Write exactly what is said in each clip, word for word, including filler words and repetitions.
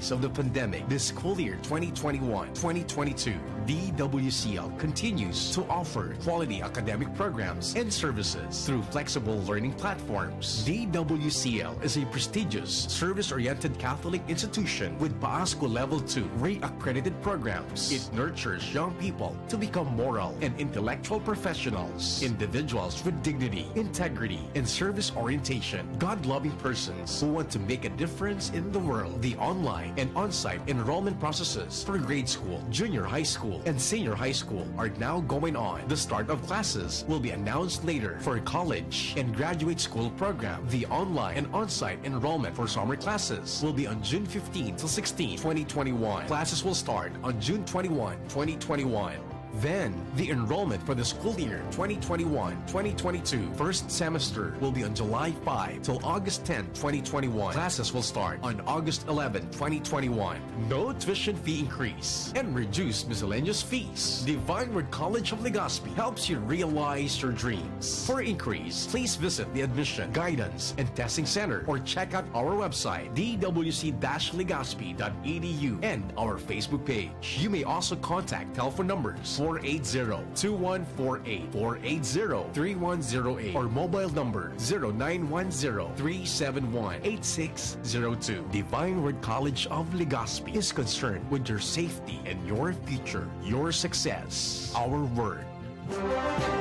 of the pandemic, this school year twenty twenty-one twenty twenty-two, D W C L continues to offer quality academic programs and services through flexible learning platforms. D W C L is a prestigious, service-oriented Catholic institution with PASCO Level two re-accredited programs. It nurtures young people to become moral and intellectual professionals, individuals with dignity, integrity, and service orientation, God-loving persons who want to make a difference in the world. The online and on-site enrollment processes for grade school, junior high school, and senior high school are now going on. The start of classes will be announced later for college and graduate school program. The online and on-site enrollment for summer classes will be on June fifteen to sixteen, twenty twenty-one. Classes will start on June twenty-one, twenty twenty-one. Then, the enrollment for the school year twenty twenty-one twenty twenty-two first semester will be on July five till August tenth, twenty twenty-one. Classes will start on August eleventh, twenty twenty-one. No tuition fee increase and reduced miscellaneous fees. Divine Word College of Legazpi helps you realize your dreams. For inquiries, please visit the Admission, Guidance, and Testing Center or check out our website, d w c dash legazpi dot e d u, and our Facebook page. You may also contact telephone numbers four eight zero, two one four eight, four eight zero, three one zero eight, or mobile number zero nine one zero, three seven one, eight six zero two. Divine Word College of Legazpi is concerned with your safety and your future, your success. Our word.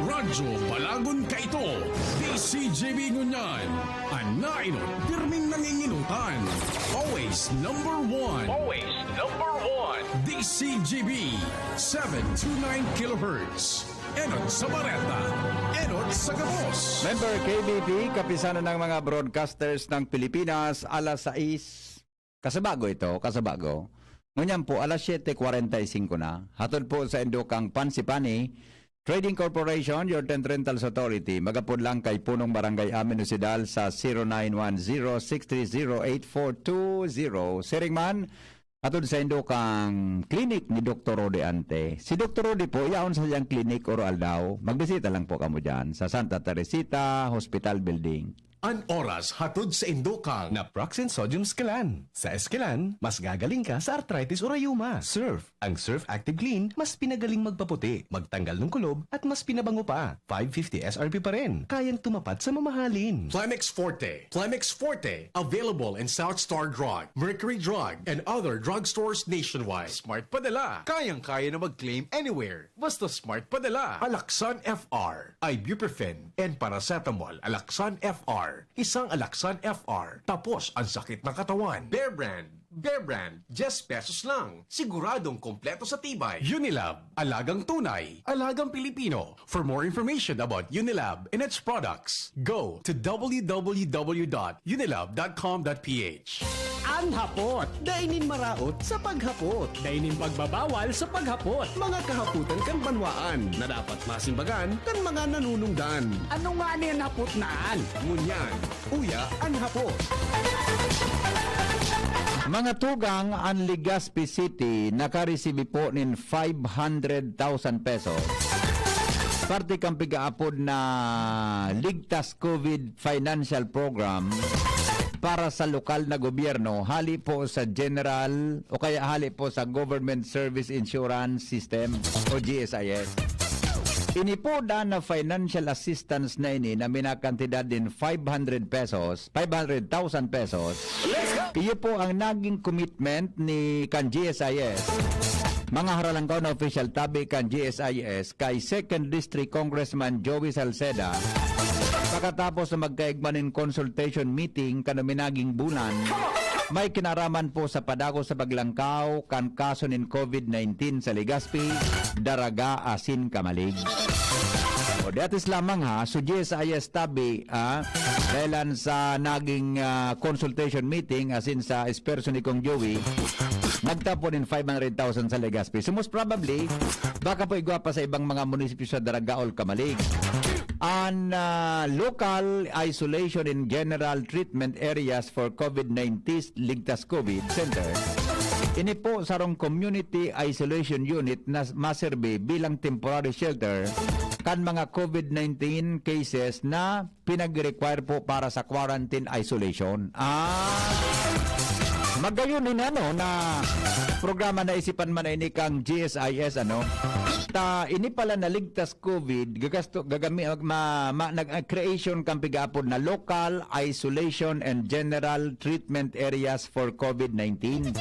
Radyo Balagon kaito, D C G B ngunyan, an nainot, pirming nanginginutan. Always number one. Always number one. D C G B, seven two nine kilohertz. Enot sa bareta, enot sa gabos. Member K B P, Kapisanan ng mga Broadcasters ng Pilipinas, alas sais. Kasabago ito, kasabago. Ngunyan po, alas siyete kwarenta y singko na. Hatod po sa indukang Pansipani Trading Corporation, your tent rentals authority. Magapod lang kay Punong Barangay Amin Osidal sa zero nine one zero six three zero eight four two zero. Siring man, hatod sa indukang clinic ni Doktor Rudy Ante. Si Doktor Rudy po, yaon sa siyang clinic oro-aldaw. Magbisita lang po kamo dyan sa Santa Teresita Hospital Building. An oras hatod sa indukang Naproxen Sodium Esquilan. Sa Esquilan, mas gagaling ka sa arthritis o rayuma. Surf. Ang Surf Active Clean, mas pinagaling magpaputi, magtanggal ng kulob, at mas pinabango pa. Five fifty S R P pa rin. Kayang tumapat sa mamahalin. Plemex Forte. Plemex Forte. Available in South Star Drug, Mercury Drug, and other drugstores nationwide. Smart Padala. Kayang-kaya na mag-claim anywhere. Basta Smart Padala. Alaxan F R, ibuprofen, and paracetamol. Alaxan F R. Isang Alaxan F R. Tapos ang sakit ng katawan. Bear Brand. Bear Brand. Diyes pesos lang. Siguradong kompleto sa tibay. Unilab. Alagang tunay. Alagang Pilipino. For more information about Unilab and its products, go to w w w dot unilab dot com dot p h. An hapot, dai nin maraot sa paghapot. Dai nin pagbabawal sa paghapot. Mga kahapotan kan banwaan na dapat masimbagan kan mga nanunungdan. Ano nga nin hapot na an? Ngunyan, uya an hapot. Mga tugang, an Legazpi City nakaresibi po nin five hundred thousand pesos. Parte kan pigaapod na Ligtas COVID Financial Program para sa lokal na gobyerno, hali po sa General o kaya hali po sa Government Service Insurance System o G S I S. Ini po dan na financial assistance na ini na minakantidad din five hundred pesos, five hundred thousand pesos. Iyo po ang naging commitment ni kan G S I S. Mga haralangkaw na official tabi kan G S I S kay Second District Congressman Joey Salceda, pakatapos na magkaigma nin consultation meeting kan minaging bulan, may kinaraman po sa padako sa paglangkaw kan kaso nin COVID nineteen sa Legazpi, Daraga asin Camalig. O, di atis lamang ha, so G S I S tabi, ah, dahilan sa naging, ah, consultation meeting asin sa esperso ni Kong Joey, nagtapon in five hundred thousand sa Legazpi. So most probably, baka po igwa pa sa ibang mga munisipyo sa Daraga or Camalig. An, ah, local isolation and general treatment areas for COVID nineteen Ligtas COVID Center, ini po sarong community isolation unit na maserbi bilang temporary shelter kan mga COVID nineteen cases na pinag-require po para sa quarantine isolation. Ah! Magayon ini, ano, na programa na isipan man ini kang G S I S, ano? Ta, ini pala na ligtas COVID, gagasto, gagami-, ma-, ma-, nag-, ah, creation kan pigaapod na Local Isolation and General Treatment Areas for COVID nineteen.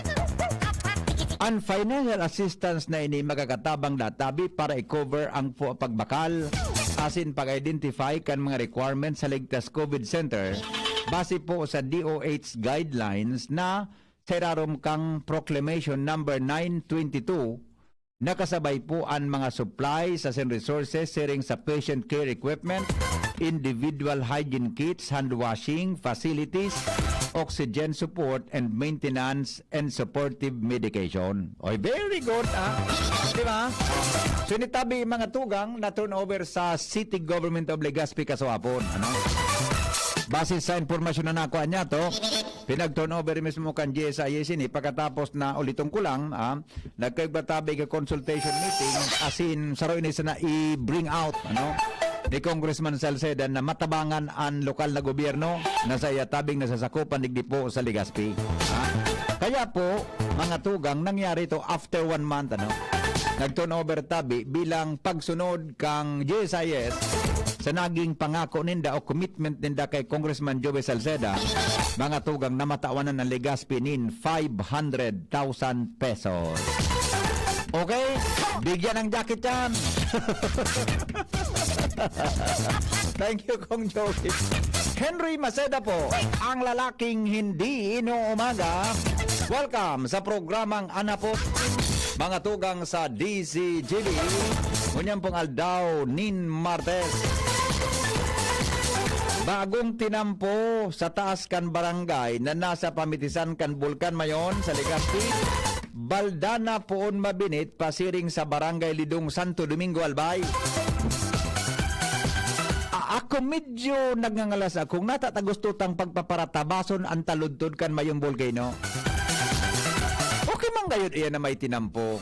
An financial assistance na ini magkakatabang databi para i-cover ang pu-, pagbakal asin pag-identify kan mga requirements sa ligtas COVID center base po sa D O H guidelines na sa irarom kang Proclamation Number nine twenty-two, nakasabay po an mga supplies asin resources siring sa patient care equipment, individual hygiene kits, hand washing facilities, oxygen support and maintenance, and supportive medication. Oy, very good, ah. Di ba? So, initabi mga tugang na turnover sa City Government of Legazpi kasuapon. Ano? Base sa impormasyon na nakuha niya to, pinag-turnover mismo kan G S I S ini pagkatapos na ulitong kulang, ah, nagkaigba tabi ka consultation meeting, asin saro ini sana i-bring out, ano, ni Congressman Salceda na matabangan an lokal na gobyerno na sa iya tabing nasasakupan digdi po sa Legazpi. Ha? Kaya po, mga tugang, nangyari ito after one month, ano, nag-turnover tabi bilang pagsunod kang G S I S sa naging pangako ninda o commitment ninda kay Congressman Joey Salceda, mga tugang, na matawanan ang Legazpi nin five hundred thousand pesos. Okay? Bigyan ng jacket yan. Thank you, Kong Joey. Henry Maceda po, ang lalaking hindi inuumaga. Welcome sa programang Anapot, mga tugang sa D Z G B. Ngunyan pong aldaw nin Martes. Bagong tinampo sa taas kan barangay na nasa pamitisan kan Bulkan Mayon sa Legazpi, balda na poon mabinit pasiring sa Barangay Lidong, Santo Domingo, Albay. A-, ako medyo nagngangalas akong natatagos tutang pagpaparatabason an taludtod kan mayong bolkeno. Okay man gayod iyan na may tinampo.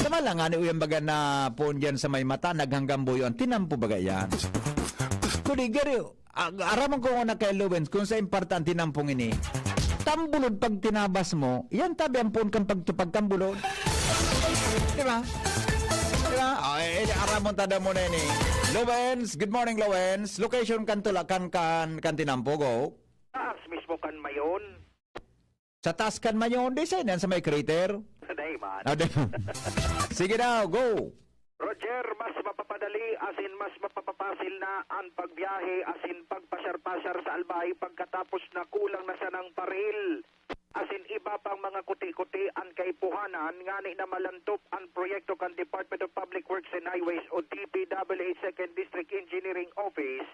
Tama lang, ano yung baga na poon dyan sa may mata, naghanggang buyo, ang tinampo baga yan. Kundi gari, ag-, aramon ko na kay Lubens kung sa importante ng pungini. Tambulod pag tinabas mo, yan tabi ang puon kang pagtupag kang bulod. Di ba? Di ba? Oh, eh, eh, aramon tada mo na ini. Lowens, good morning, Lowens. Location kan tula-, kan, kan, kan tinampo, go. Taas mismo kan Mayon. Sa taas kan Mayon, di sa inan sa may crater. Dai man. Ah, di. Sige daw, go. Roger, mas mapapadali asin mas mapapapasil na an pagbiyahe asin pagpasyar-pasyar sa Albay pagkatapos na kulang na sanang paril asin iba pang mga kuti-kuti an kaipuhanan ngani na malantop an proyekto kan Department of Public Works and Highways o D P W H Second District Engineering Office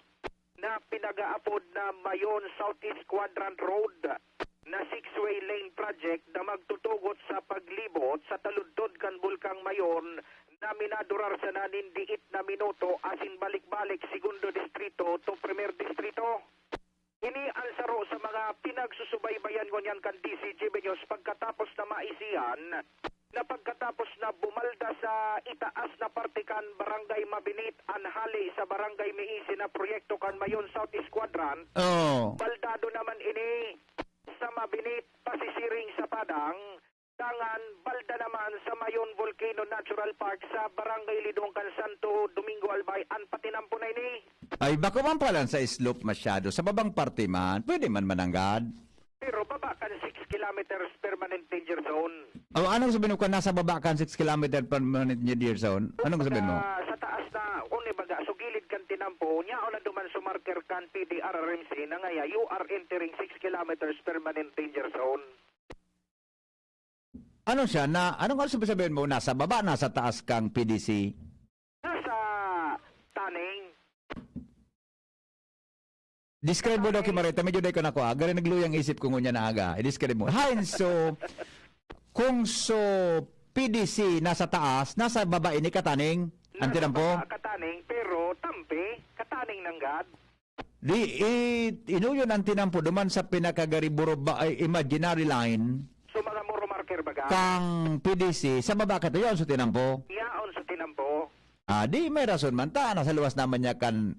na pinag-aapod na Mayon Southeast Quadrant Road na six-way lane project na magtutugot sa paglibot sa taludtod kan Bulkang Mayon na minadurar sana nin diit na minuto asin balik-balik Segundo Distrito to Primer Distrito. Ini an saro sa mga pinagsusubaybayan ngunyan kan D Z G B News pagkatapos na maisihan na pagkatapos na bumalda sa itaas na parte kan Barangay Mabinit an hale sa Barangay Meisi na proyekto kan Mayon Southeast Quadrant, Oh. baldado naman ini sa Mabinit, pasisiring sa Padang, dangan balda naman sa Mayon Volcano Natural Park sa Barangay Lidong kan Santo Domingo Albay an patinampo na ini. Ay, bako man pala sa slope masyado. Sa babang parte man, pwede man mananggad. Pero baba kan six kilometers permanent danger zone. O, anong sabihin mo kung nasa baba kan six kilometer permanent danger zone? Anong sabihin mo? Sa, sa taas na, kung ibaga, so gilid kan tinampo, niya o na duman so marker kan P D R R M C na ngaya, you are entering six kilometers permanent danger zone. Ano siya na, anong, ano sabi-, sabihin mo, nasa baba, nasa taas kang P D C? Nasa tanning. Describe mo daw, Kimarita, medyo dai ko nakuha. Gari nagluyang isip ko ngunyan na aga. I-describe mo. Hain, so, kung so, P D C nasa taas, nasa baba ini kataning, ang Nasa tinampo? baba kataning, pero tampi, kataning nanggad. Di, i-, inuyon ang tinampo duman sa pinakagari buroba, ay, imaginary line So, mga muro marker baga? kang P D C, sa baba ka to, yun, sa tinampo? Yaon sa tinampo. Ah, di, may rason man ta, nasa luwas naman niya kan,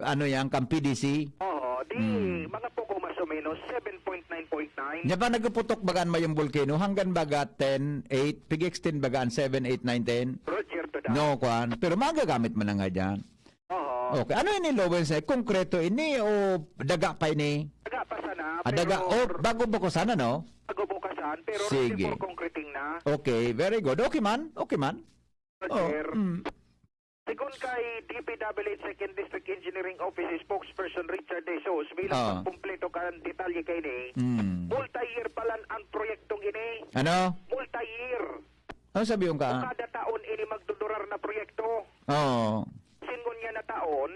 ano yan, kan P D C. Oo, di, Hmm. mga poko mas o menos. So, seven point nine point nine. Nya ba nagpuputok baga an mayong volcano? Hanggan baga ten, eight, pig-extend baga an seven, eight, nine, ten? Roger to that. No, kwan. Pero magagamit man na nga dyan. Oo. Okay. Ano ini, Lowens, eh? Konkreto ini o daga pa ini? Daga pa sana, Ah, daga. pero Oh, bago buko sana, no? Bago bukasan, pero Sige. ready for concreting na. Okay, very good. Okay man, okay man. Oh, Sir, mm. Segun kay D P W H Second District Engineering Office Spokesperson Richard De Jesus, bilang Ah. pagkumpleto kan detalye kaini, Mm. multi-year palan ang proyektong ini. Ano? Multi-year. Ano sabi yung O ka? kada taon ini magdudurar na proyekto. Oo. Singon niya na taon,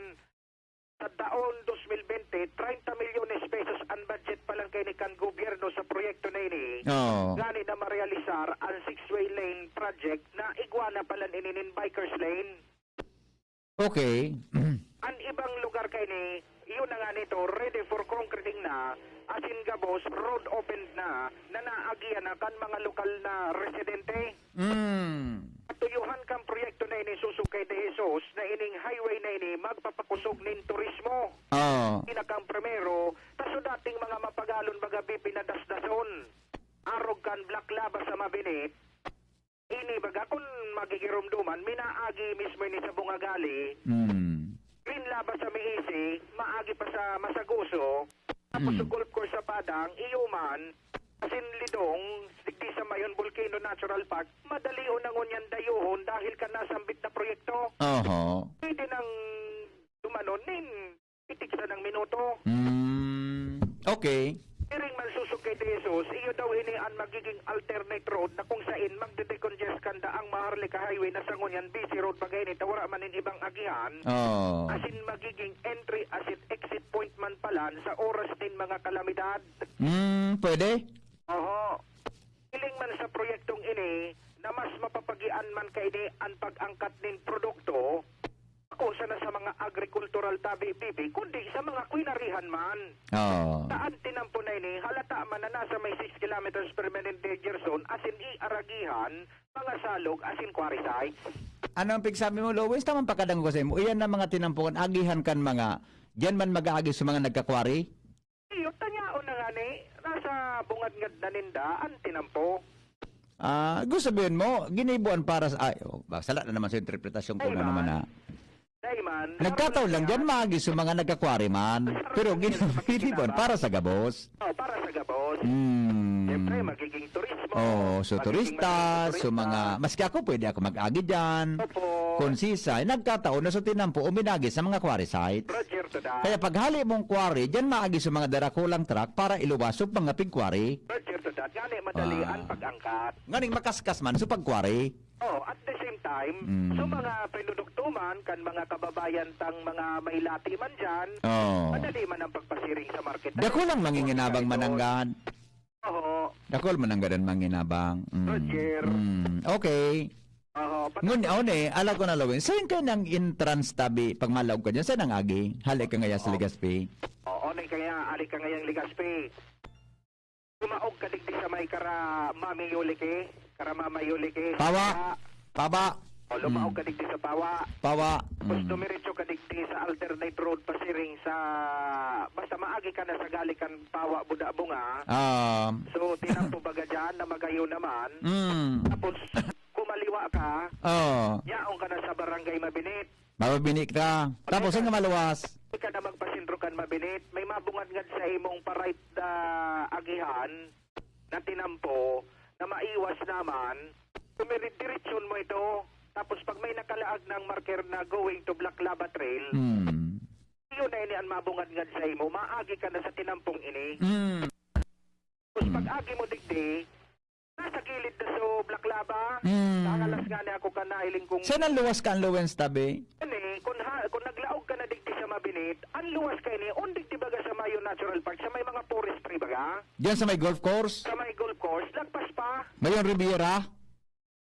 sa taon dos mil bente, treinta milyones pesos ang budget pa lang kaini kan gobyerno sa proyekto na ini. Oo. Ngani na marealisar ang six-way lane project na igwa na palan ini nin bikers lane. Okay. Ang ibang lugar kaini, iyon na nga nito, ready for concreting na, asin gabos, road opened na, na naagihan na kan mga lokal na residente. Mm. Katuyuhan kan proyekto na ini sosog kay De Jesus na ining highway na ini magpapakosog nin turismo. Oo. Pinakang primero, ta so dating mga mapagalon baga pinadasdason. Arog kan Black Lava sa Mabinit, ini baga kun magigiromdoman, minaagi mismo ini sa Bungagali. Mm. Green Lava sa Maisi, maagi pa sa Masagoso, tapos Mm. sa golf course sa Padang, iyo man, asin Lidong, digdi sa Mayon Volcano Natural Park, madali o na ngunyan dayuhon dahil kan nasambit na proyekto. Oho. Pwede nang dumanon nin itig sa nang minuto. Mm, okay. Siring man sosog kay De Jesus, iyo daw ini an magiging alternate road na kung sain magde-decongest kan daang Maharlika Highway na sa ngunyan busy road baga ini ta wara man nin ibang agihan. Oo. Asin magiging entry asin exit point man palan sa oras nin mga kalamidad. Mm, pwede? Oho. Hiling man sa proyektong ini na mas mapapagian man kaini an pag-angkat nin produkto, ako sana sa mga agrikultural tabi, bibi, kundi sa mga kwinarihan man. Oo. Sa an tinampo na ini, halata man na nasa may six kilometers permanent danger zone, asin iaragihan, mga salog, asin quarry sites. Ano ang pigsabi mo, Lowens? Tamang pakadangog ko sa imo. Iyan na mga tinampo kan agihan kan mga, diyan man mag-aagi sa mga nagkakwari? Iyo, tanyaon na ngani, nasa bungad ngad na ninda an tinampo. Ah, gusto sabihin mo, ginibo an para sa, ay, oh, ba, sala na naman sa interpretasyon ko Ay, na naman, man. ah. Ay, man. Nagkataon lang Karon dyan, niya. maagi sa mga nagkakwari man. Karon Pero niya gin-, sa ginibo an pakikinabang. para sa gabos. Oh, para sa gabos. Hmm. Siyempre, magiging turismo. Oo, so Magiging turista, magiging so turista. mga, maski ako, pwede ako mag-agi dyan. Opo. Kung sisay, nagkataon na sa tinampo, uminagi sa mga quarry site. Roger to that. Kaya pag hali mong quarry, diyan maagi sa mga darakulang truck para iluwas sa mga pigkwari. Roger to that. Ngani madali Ah. ang pag-angkat. Nganing makaskas man sa pagkwari. Oh, at the same time, Mm. sa mga pinuduktuman kan mga kababayan tang mga may lati man dyan, Oh. madali man ang pagpasiring sa market. Dako lang Dahil manginginabang sa mananggad. Oo. Dakul man ang gadan manginabang. Mm. Roger. Mm. Okay. Oo, pat- Ngun, aw ni, ala ko na, Lowens. Saan ka nang entrance tabi pag malaog ka dyan? Saan ang agi? Hali ka ngaya sa Oo. Legazpi? Oo, na kaya, ali ka ngayang Legazpi. Lumaog ka digdi sa may kara Mami Yuliki. Kara Mama Yuliki. Pawa. Sa Paba. O, lumaog Mm. ka digdi sa Pawa. Pawa. Tapos Mm. dumiretso ka digdi sa alternate road pasiring sa, basta maagi ka na sa gali kan Pawa, Buda, Bunga. Ah. So, tinampo baga dyan na magayo naman. Mm. Tapos, kumaliwa ka, Oo. yaon ka na sa Barangay Mabinit. Mababini ka. Tapos, Mabinit. ang maluwas. Ika na magpasentro kan Mabinit. May mabungad ngad sa imong pa-right na agihan na tinampo na maiwas naman. Kumiri-, diretsyon mo ito. Tapos, pag may nakalaag ng marker na going to Black Lava Trail, Hmm. yun na ini ang mabungad ngad sa imo. Maagi ka na sa tinampong ini. Hmm. Tapos, pag agi mo digdi, nasa gilid na so Black Lava. Hmm. Nakalas nga ni ako ka nahiling kong Saan ang luwas ka, ang Lowens tabi? Yan eh, kung, ha, kung naglaog ka na digdi sa Mabinit, ang luwas ka ini, on digdi baga sa Mayon Natural Park, sa may mga forestry baga. Diyan sa may golf course? Sa may golf course, lagpas pa. Mayon Riviera?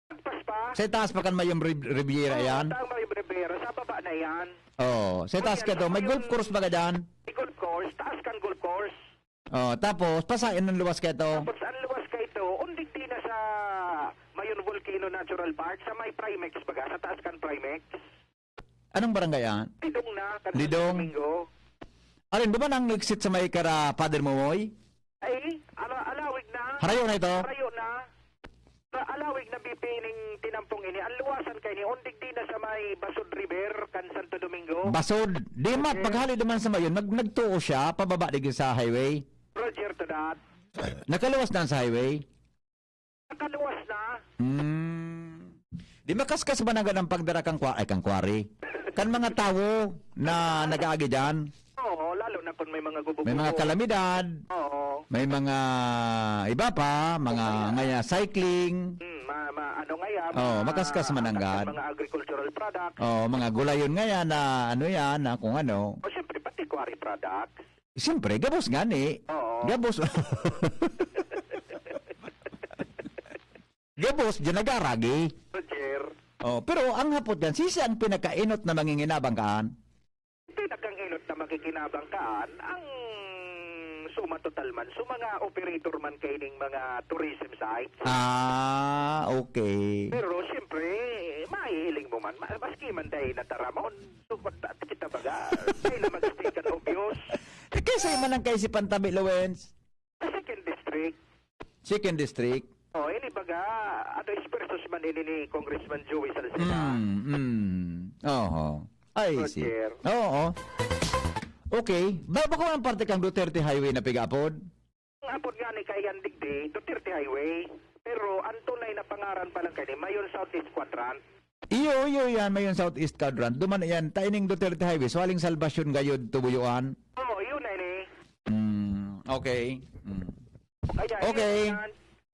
Lagpas pa. Sa itaas pa kan Mayon Riv-, Riviera Oo, yan? Sa Mayon Riviera, sa baba na yan. Oo, sa itaas Yan, ka to. sa May golf Mayon course baga dyan? May golf course, taas kan golf course. Oh, tapos, pasain ng luwas ka ito? Tapos, ang luwas ka ito, on digdi na sa Mayon Volcano Natural Park, sa may Primex baga, sa taas kan Primex. Anong barangay yan? Lidong na, kan Lidong. Domingo. Alin, di ba nang exit sa may kara Father Momoy? Ay, ala, alawig na. Harayo na ito? Harayo na. Sa alawig na, B P, ning tinampong ini, ang luwasan kay ni, undig di na sa may Basud River, kan Santo Domingo. Basud. Di ma, Okay. paghali naman sa mayon, nag-, nagtuo siya, pababa digdi sa highway. Roger to that. Nakaluwas na sa highway. Nakaluwas na. Hmm. Di makaskas ba na ang pagdara kang kwa-, ay, kang quarry? Kan mga tawo na nag-aagi dyan? Oo, lalo na kung may mga gubo-gubo. May mga kalamidad. Oo. May mga iba pa, mga Kaya ngaya cycling. Hmm, ma-, ma-, ano ngaya, Oh, ma-, makaskas man ang angkat ng gad. mga agricultural products. Oh, mga gulayon ngaya na ano yan, na kung ano. O, siyempre, pati quarry products. Siyempre, gabos nga ni. Oo. Gabos. Gabos, dyan nag-aragi. Roger. Oh, pero ang hapot dyan, sisi ang pinakainot na manginginabang kaan? Pinakainot na makikinabang kaan, ang suma total man, so mga operator man kaining mga tourism sites. Ah, okay. Pero siyempre, mahihiling mo man, ma-, maski man dahil nataramon, so, kita baga, dahil na mag-speak ang obvious. Eh, kaysa man ang kaisipan tabi, Lawens? Sa second district. Second district? Oh, ini baga, ano, esfuerzos man ini ni Congressman Joey Salceda. Mm, mm. Oho. I see. Roger. Oo. Okay. Ba-, bako ang parte kang Duterte Highway na pig-apod? Ang apod nga ni kay Yan Digdi, Duterte Highway. Pero ang tunay na pangaran pa lang kay ni Mayon Southeast Quadrant. Iyo, iyo yan, Mayon Southeast Quadrant. Duman yan, taining Duterte Highway, swaling Salvacion gayod, Tubuyoan. Oo, yun na ini. Mm, okay. Mm. Kaya Okay. yun yan.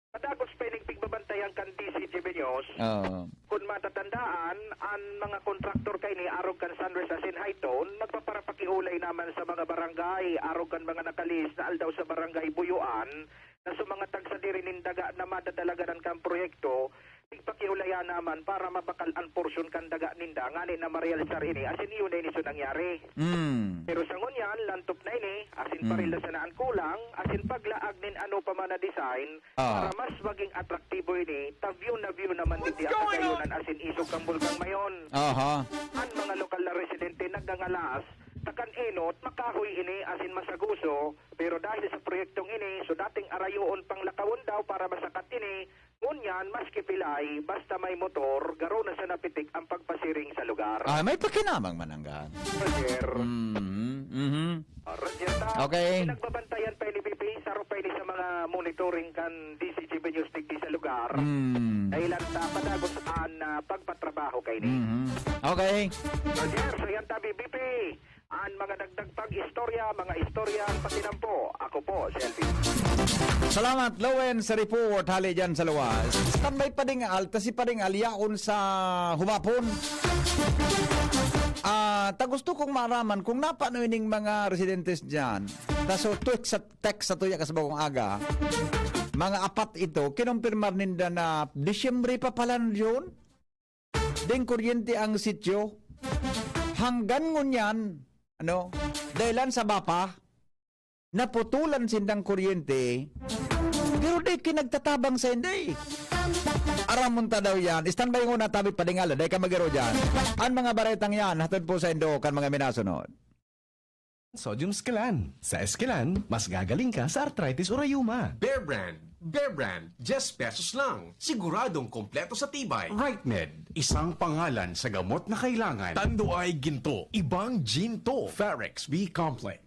Padagos pa ining pigbabantayan kan D C G B News. Oo. Kun matatandaan, an mga kontraktor kaini arog kan Sunrise asin Hightone nagpaparapakiulay naman sa mga barangay arog kan mga nakalihis na aldaw sa Barangay Buyoan na sumangatag sadiri nin daga na madadalaganan kan proyekto, pigpakiulayan naman para mabakal an porsyon kan daga ninda ngani na marealisar ini asin iyo na ini so nangyari. Mm. Pero sa ngunyan, lantop na ini, asin Mm. parila sana an kulang, asin paglaag nin ano pa man na design, Ah. Para mas maging atraktibo ini, ta view na view naman digdi ang kagayonan asin isog kan Bulkang Mayon. Aha. An mga lokal na residente nagngangalas ta kan enot, makahoy ini asin masaguso, pero dahil sa proyektong ini, so dating arayoon pang lakawon daw para masakat ini, ngunyan, maski pilay, basta may motor, garo na sa napitik ang pagpasiring sa lugar. Ah, may pakinabang man ang gaan. Roger. Mhm, mhm. Roger, ta. Okay. Pinagbabantayan pa ini, B P, saro pa ini sa mga monitoring kan D C G B News digdi sa lugar. Mm. Dahilan ta padagos an, ah, pagpatrabaho kaini. Mhm. Okay. Roger, so yan ta, B P. An mga dagdag pang istorya, mga istorya ang pakinampo. Ako po, si Elvin. Salamat, Lowen, sa report. Hali dyan sa luwas. Standby pa ding alta si Pading Alyaon sa humapon. Ah, ta gusto kong maaraman kung napano ining mga residentes dyan. Ta so, tweet sa text sa tuya kas bagong aga. Mga apat ito, kinumpirmar ninda na Disyembre pa pala yun. Ding kuryente ang sityo. Hanggan ngunyan, ano, dahilan sa bapa, naputulan sindang kuryente, pero di kinagtatabang sa hindi. Aramon ta daw yan. Standby nguna, tabi padingala, dai ka magiro dyan. Ang mga baretang yan, hatod po sa indo kan mga minasunod. Sodium Esquilan. Sa Esquilan, mas gagaling ka sa arthritis o rayuma. Bear Brand. Bear Brand, diyes pesos lang. Siguradong kompleto sa tibay. Right Med, isang pangalan sa gamot na kailangan. Tando ay ginto, ibang ginto. Farex B Complex.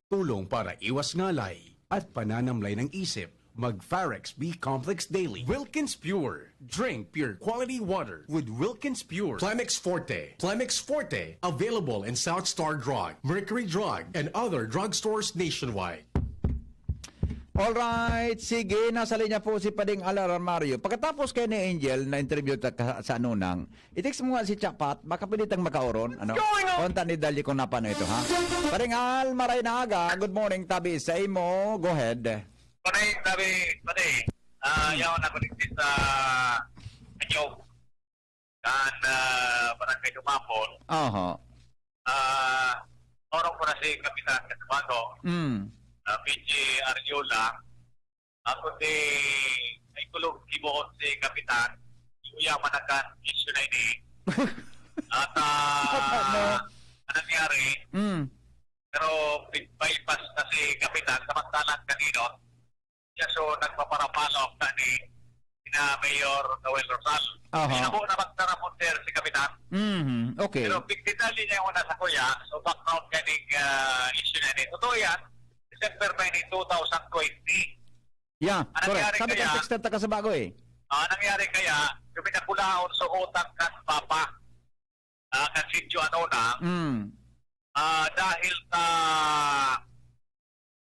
Tulong para iwas ngalay at pananamlay ng isip. Mag Farex B Complex Daily. Wilkins Pure. Drink pure quality water with Wilkins Pure. Clemix Forte. Clemix Forte. Available in South Star Drug, Mercury Drug, and other drugstores nationwide. Alright, sige, nasa linya po si Pading Al Armario. Pagkatapos kay ni Angel na interview ta ka-, sa Anunang, i-text mo nga si Chapat, baka pwede tang makaoron, ano? What's going on? Konta ni Dali kung napano ito, ha? Pading Al, maray na aga. Good morning, tabi sa imo. Go ahead. Pare, sabi, pare, ah, Hmm. yaon ako digdi sa Anyog, kan, ah, Barangay Dumapon. Oho. Ah, orong ko na si Kapitan Katabago, Hmm. ah, P J Ariola. Ako si, ay kulog, kibohon si Kapitan. Uya man ang kan issue na ini. At, ah, Ano? ang nangyari, Hmm. Pero bypass na si Kapitan, samantalang kanino? Siya so nagpapara-follow up na ni, ni na Mayor Noel Rosal. Aha. Kaya ako na magtarapon, sir, si Kapitan. Mhm, okay. Pero big detalye niya yung una sa kuya, so background kaning, ah, issue na ni. Totoo yan, December pa ni two thousand twenty. Yeah, correct. Sabi ko, kaya, texter ta ka sa bago eh. Ah, nangyari kaya, yung pinakulaon sa utang kan Papa, ah, kan Sitio Anona, Mm. ah, dahil sa,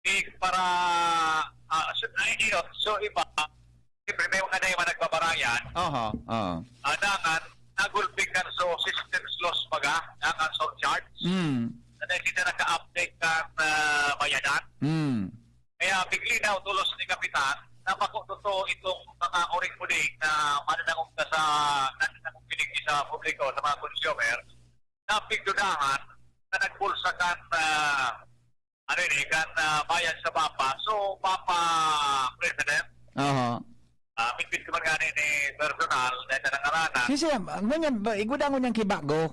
eh, para, ah, so, ay, iyo, so iba, siyempre may mga na yung mga nagbabarayan, Aha, oo. ah, dangan, nagulpi kan so systems loss baga, dangan surcharge. Mm. Na dahil sila naka-update kan, ah, bayadan. Mm. Kaya bigli na utulos ni Kapitan na bako totoo itong mga oring-oring na mananangog na sa, nananangog pinigdi sa publiko, sa mga consumer, na pigdudahan na nagbulsa kan, ah, ano ini, kan, ah, bayad sa Papa. So, Papa President, Aha. ah, midbid ko man gani ni personal, dahil na nangaranan. Sisi, ngunyan, ba, igudangon niyang kibago?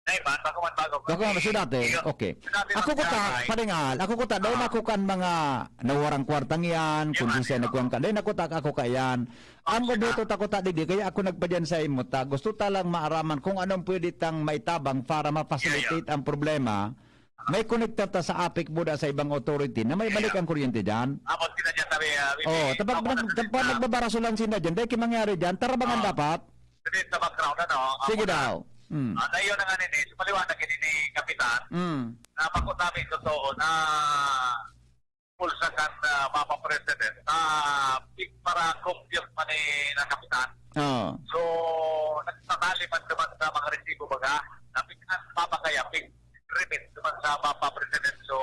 Ay, ba, bako man bago. Bako man, so dati? Iyo. Okay. So dati Ako lang ko ta, siya, ay. Paringal, ako ko ta, doon Ah. ako kan mga nawarang kwartang yan, Iyo, kung ano, saan iyo. nagkuhan ka. Dahil ako ta, ako ka yan. Ang Sige. obheto ta ko ta, digdi, kaya ako nagpadyan sa imo ta. Gusto ta lang maaraman kung anong pwede tang maitabang para ma-facilitate Iyo, iyo. ang problema. May konekta ta sa APEC buda sa ibang authority na may Iyo. balik ang kuryente dyan. Tapos sila dyan sabi, ah, Oh, bibi, tapos ako nag-, na tapos sa nagbabaraso lang sila dyan. Dahil kimangyari dyan, tarabangan Oh. dapat. Sabi sa background, ano, Sige ako na. daw. Mm. Ah, na yun ang ano, eh, sa paliwanag, ini ni Kapitan, Mm. na pag-usabi totoo na pulsa kan, ah, Papa President, ah, big para compute man ni na Kapitan. Oo. So, nagtatali man naman sa mga resibo baga, na big ang Papa kaya, big remit naman sa Papa President. So,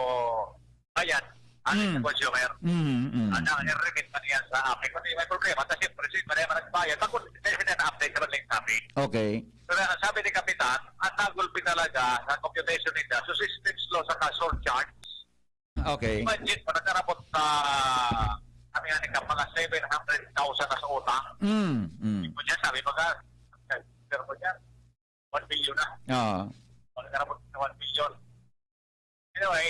ayan, ano Mm. sa consumer? Mm, mm. Ano, i-remit man yan sa APEC. Kasi may problema, kasi siyempre, sino man yung nagbayad? Bakit hindi na update naman lang sabi? Okay. Pero ang sabi ni Kapitan, ang nagulpi talaga sa computation nila, so systems loss saka surcharge, Okay. Imagine mo, nagkarabot sa, kami nga nagka mga seven hundred thousand na sa utang. Mm, mm. Hindi mo niya sabi, mga, pero mo niya, one billion na. Oo. Pag nagkarabot sa one billion. Anyway,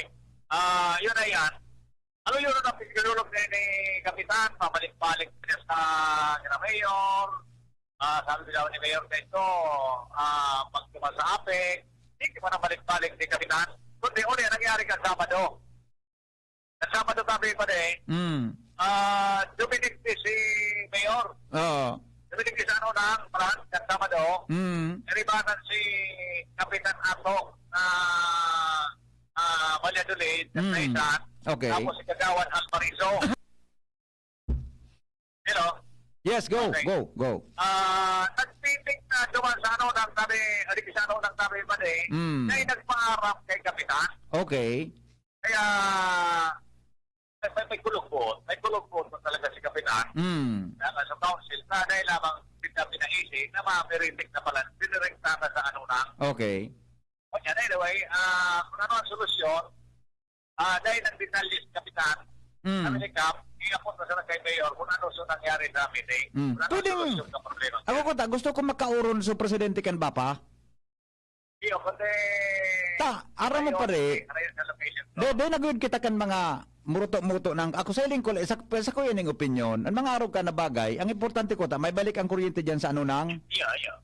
ah, yun na yan. Ano yun ang pinulog ni, ni Kapitan? Pabalik-balik niya sa, kina Mayor. Ah, sabi ko daw ni Mayor Tento, ah, pagtuman sa APEC, hindi ko na balik-balik ni Kapitan. Kundi uli ang nangyari kan Sabado. Kan Sabado sabi pa din, Mm. ah, dumiligdi si Mayor. Oo. Dumiligdi sa ano na, Fran, kan Sabado. Mm. Naribanan si Kapitan Ato na, ah, Valladolid, Mm. Kaisan. Okay. Tapos si Kagawad Alvarizo. Hello? Yes, go, Okay. go, go. Ah, nagtitik na duman sa ano, ng tabi, adik sa ano, ng tabi pa din. Mm. Kaya nagpaarap kay Kapitan. Okay. Kaya, may, may, may kulog po. May kulog po talaga si Kapitan. Mm. Kaya nga sa council, na dahil lamang kita pinaisi na mapiritik na pala, dinirekta na sa ano na. Okay. Kanya, anyway, ah, kung ano ang solusyon, ah, dahil ng detalye si Kapitan, Mm. kami ni Kap, i-upload na sa kay Mayor kung ano so nangyari sa meeting. Mm. Kung ano ang Pwedeng, solusyon ng problema. ako ko ta, gusto ko makauron sa presidente kan Bapa. Iyo, kundi Ta, aram mo, Mayor, pare. Mayor sa location. De, de, naguyod kita kan mga muruto-muto ng, ako sa iling ko, sa, sa ko yan ang opinion. Ang mga araw ka na bagay, ang importante ko ta, may balik ang kuryente dyan sa ano nang Iyo, iyo.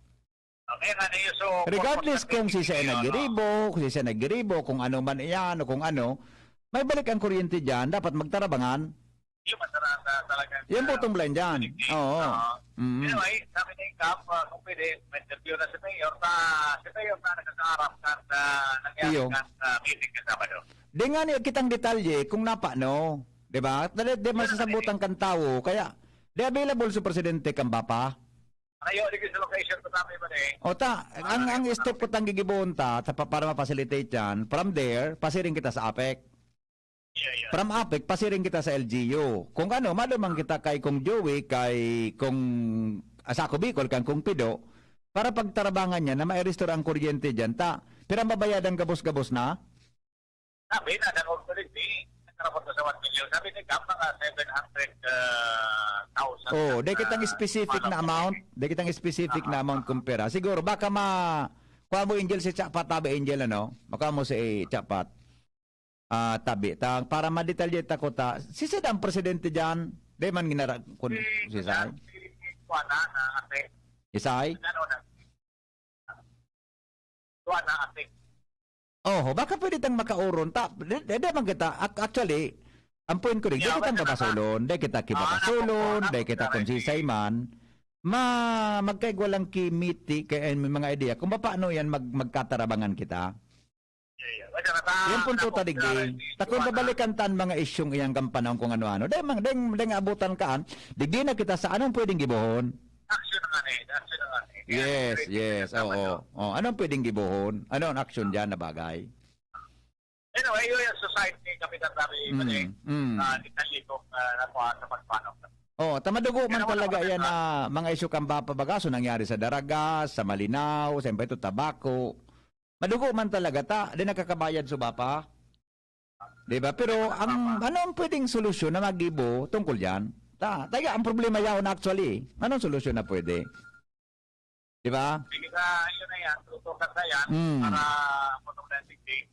Okay, nga na yun, so, Regardless purpose kung na si Sena yun, no? Giribo, kung si Sena Giribo, kung ano man iyan, o kung ano, may balik ang kuryente dyan, dapat magtarabangan. Yun, masarap na talaga. Yan po itong blind dyan. Hindi. Oo. Oo. Mm. Anyway, sabi ni Kap, ah, kung pwede, may interview na si Mayor. Sa, si Mayor na nagkakaarap kan, ah, nangyari Iyo. kan, ah, meeting ka Sabado. Di nga niya kitang detalye kung napa, no? Di ba? Dali, di Yun ang masasabutan kan tao. Kaya, di available sa presidente kan Bapa. Ayo, di sa location ko sabi ba eh? O ta, ang, ang step ko tang gigibohon ta, ta pa-, para ma-facilitate yan, from there, pasiring kita sa APEC. Yeah, yeah. From APEC, pasiring kita sa L G U. Kung ano, maluman kita kay Kong Joey, kay Kong Asako Bicol, kang Kong Pido, para pagtarabangan niya na ma-restore ang kuryente dyan. Ta, pero ang babayadan gabos-gabos na? Sabi na, nag-authority, nagkarapot na sa one million. Sabi ni Kap, mga seven hundred thousand Oh, ang, di kitang ah, specific na amount, di kitang specific na amount kung pera. Siguro, baka ma-, kuha mo, Angel, si Chapat, tabi, Angel, ano? Makuha mo si Chapat. ah, tabi ta, para madetalye ta ko ta, si sida ang presidente diyan, di man ginara-, kun-, si Sai? Kuwan na, na ate. Si Sai? Ano na? Kuwan na ate. Oho, baka pwede tang makauron ta. Di, di, di man kita, ac-, actually, ang point ko rin, di kitang babasolon, di kita kibabasolon, di kita kung sisay man, ma-, magkaigwa lang kimiti, kaya may mga idea kung paano yan mag-, magkatarabangan kita. Yan punto ta digdi. Takon babalikan ta an mga isyung iyang kan panahon kung ano-ano. Dai mang, dai, dai nga abutan kaan. Digdi na kita sa anong pwedeng gibohon. Action na nga eh. Action na nga eh. Yes, yes, oo. Oh, anong pwedeng gibohon? Ano ang action diyan na bagay? Anyway, yun yung society ni Kapitan Rafi Bane, mm. Ah, detalye kung, ah, nakuha sa pagpanok. Oh, ta madugo man talaga yan na mga isyu kan bapa baga, so nangyari sa Daraga, sa Malinao, siyempre ito, Tabaco. Madugo man talaga ta, di nakakabayad so bapa. Di ba? Pero ang, ano ang pwedeng solusyon na magibo tungkol diyan? Ta, taga, ang problema yaon actually, anong solusyon na pwede? Di ba? Sige ka, yun na yan. Tutukan na yan. Mm. Para automatic din.